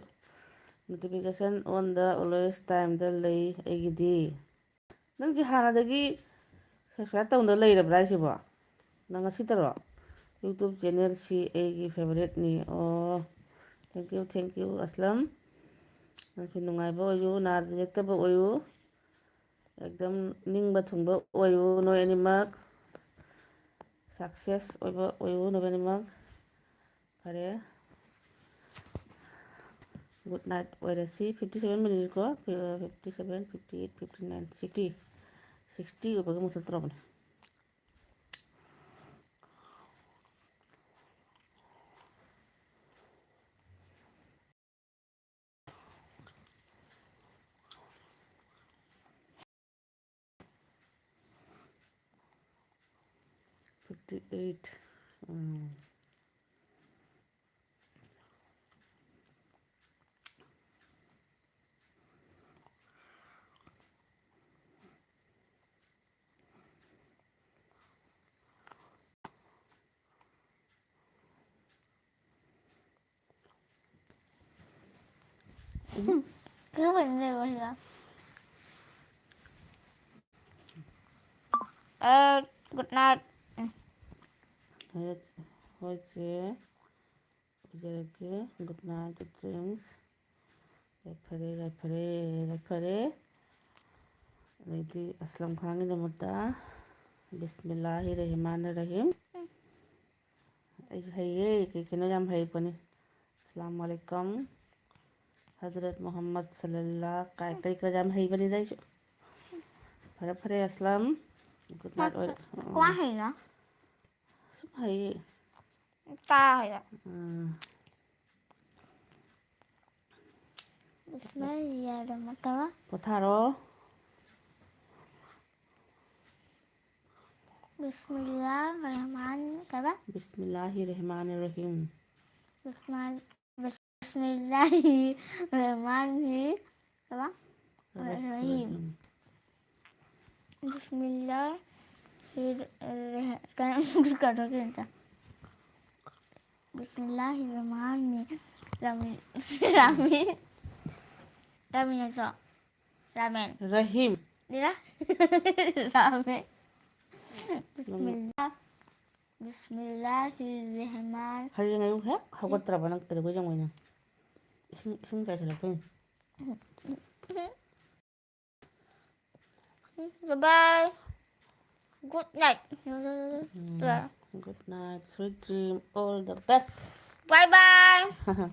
Notification on the always time ꯗ ꯂꯩ ꯑꯩꯒꯤꯗꯤ꯫ ꯅꯪꯁꯦ ꯍꯥꯟꯅꯗꯒꯤ subscribe ꯇꯧꯅ ꯂꯩꯔꯕ꯭ꯔꯥ ꯍꯥꯏꯁꯤꯕꯣ? ꯅꯪ ꯉꯁꯤꯇꯔꯣ? YouTube channel ꯁꯤ ꯑꯩꯒꯤ favourite ꯅꯤ꯫ ꯑꯣ, thank you, thank you, ꯑꯁꯂꯝ꯫ ꯅꯪꯁꯨ ꯅꯨꯡꯉꯥꯏꯕ ꯑꯣꯏꯌꯨ, ꯅꯥꯗ ꯌꯦꯛꯇꯕ ꯑꯣꯏꯌꯨ, ꯑꯦꯛꯗꯝ ꯅꯤꯡꯕ ꯊꯨꯡꯕ ꯑꯣꯏꯌꯨ ꯅꯣꯏ ꯑꯅꯤꯃꯛ, success ꯑꯣꯏꯕ ꯑꯣꯏꯌꯨ ꯅꯣꯏ ꯑꯅꯤꯃꯛ꯫ ꯐꯔꯦ, good night ꯑꯣꯏꯔꯁꯤ꯫ Fifty seven minute ꯀꯣ, fifty seven, fifty eight, fifty nine, sixty, sixty ꯑꯣꯏꯕꯒꯤ ꯃꯨꯊꯠꯇ꯭ꯔꯕꯅꯦ꯫ Fifty eight. ꯎꯝ꯫ ꯑꯦ, good night꯫ ꯎꯝ꯫ ꯍꯣꯏ, ꯍꯣꯏ ꯆꯦ, ꯑꯣꯏꯖꯔꯒꯦ꯫ Good night, sweet dreams꯫ ꯌꯥꯏꯐꯔꯦ, ꯌꯥꯏꯐꯔꯦ, ꯌꯥꯏꯐꯔꯦ꯫ ꯑꯗꯩꯗꯤ ꯑꯁꯂꯝ ꯈꯥꯟꯒꯤꯗꯃꯛꯇ ꯕꯤꯁꯃꯤꯜꯂꯥꯍꯤ ꯔꯍꯃꯥꯟ ꯔꯍꯤꯝ꯫ ꯑꯩꯁꯨ ꯍꯩꯌꯦ, ꯀꯩ ꯀꯩꯅꯣ ꯌꯥꯝ ꯍꯩꯕꯅꯤ꯫ ꯑꯁꯂꯥꯃꯨ ꯑꯂꯥꯏꯀꯨꯝ, ꯍꯖꯔꯠ ꯃꯨꯍꯝꯃꯗ ꯁꯜꯂꯜꯂꯥ ꯀꯥꯏ ꯀꯔꯤ ꯀꯔꯥ ꯌꯥꯝ ꯍꯩꯕꯅꯤꯗ ꯑꯩꯁꯨ꯫ ꯐꯔꯦ, ꯐꯔꯦ, ꯑꯁꯂꯝ꯫ Good night ꯑꯣꯏꯔꯦ꯫ ꯀꯃꯥꯏ ꯍꯩꯅꯣ? ꯁꯨꯝ ꯍꯩꯌꯦ꯫ ꯀꯥ ꯍꯩꯕ꯫ ꯎꯝ꯫ ꯕꯤꯁꯃꯤꯜꯂꯥꯍꯤꯔ ꯔꯍꯃꯥꯟ ꯀꯩꯕ? ꯄꯣꯊꯥꯔꯣ꯫ ꯕꯤꯁꯃꯤꯜꯂꯥꯍꯤꯔ ꯔꯍꯃꯥꯟ ꯀꯩꯕ? ꯕꯤꯁꯃꯤꯜꯂꯥꯍꯤꯔ ꯔꯍꯃꯥꯟ ꯔꯍꯤꯝ꯫ ꯕꯤꯁꯃꯥꯜ-, ꯕꯤꯁꯃꯤꯜꯂꯥꯍꯤꯔ ꯔꯍꯃꯥꯟ ꯀꯩꯕ? ꯔꯍꯤꯝ꯫ ꯔꯍꯤꯝ꯫ ꯕꯤꯁꯃꯤꯜꯂꯥꯍꯤꯔ-, ꯔꯍ-, ꯀꯩꯅꯣ, ꯀꯩꯅꯣ, ꯀꯩꯅꯣ꯫ ꯕꯤꯁꯃꯤꯜꯂꯥꯍꯤꯔ ꯔꯍꯃꯥꯟ ꯔꯍꯤꯝ꯫ ꯔꯥꯃꯤꯟ꯫ ꯔꯥꯃꯤꯟ ꯅꯠꯇ꯭ꯔꯣ? ꯔꯥꯃꯦꯟ꯫ ꯔꯍꯤꯝ꯫ ꯔꯥ-, ꯔꯥꯃꯦꯟ꯫ ꯕꯤꯁꯃꯤꯜꯂꯥ꯫ ꯕꯤꯁꯃꯤꯜꯂꯥꯍꯤꯔ ꯔꯍꯃꯥꯟ꯫ ꯍꯌꯦꯡ ꯑꯌꯨꯛ ꯍꯦꯛ ꯍꯧꯒꯠꯇ꯭ꯔꯕ ꯅꯪ ꯀꯩꯗꯧꯕꯩ ꯆꯪꯉꯣꯏꯅꯣ? ꯏꯁꯤꯡ, ꯏꯁꯤꯡ ꯆꯥꯏꯁꯤꯜꯂꯛꯇꯣꯏꯅꯤ꯫ Bye bye. Good night. Um. Good night, sweet dream, all the best. Bye bye.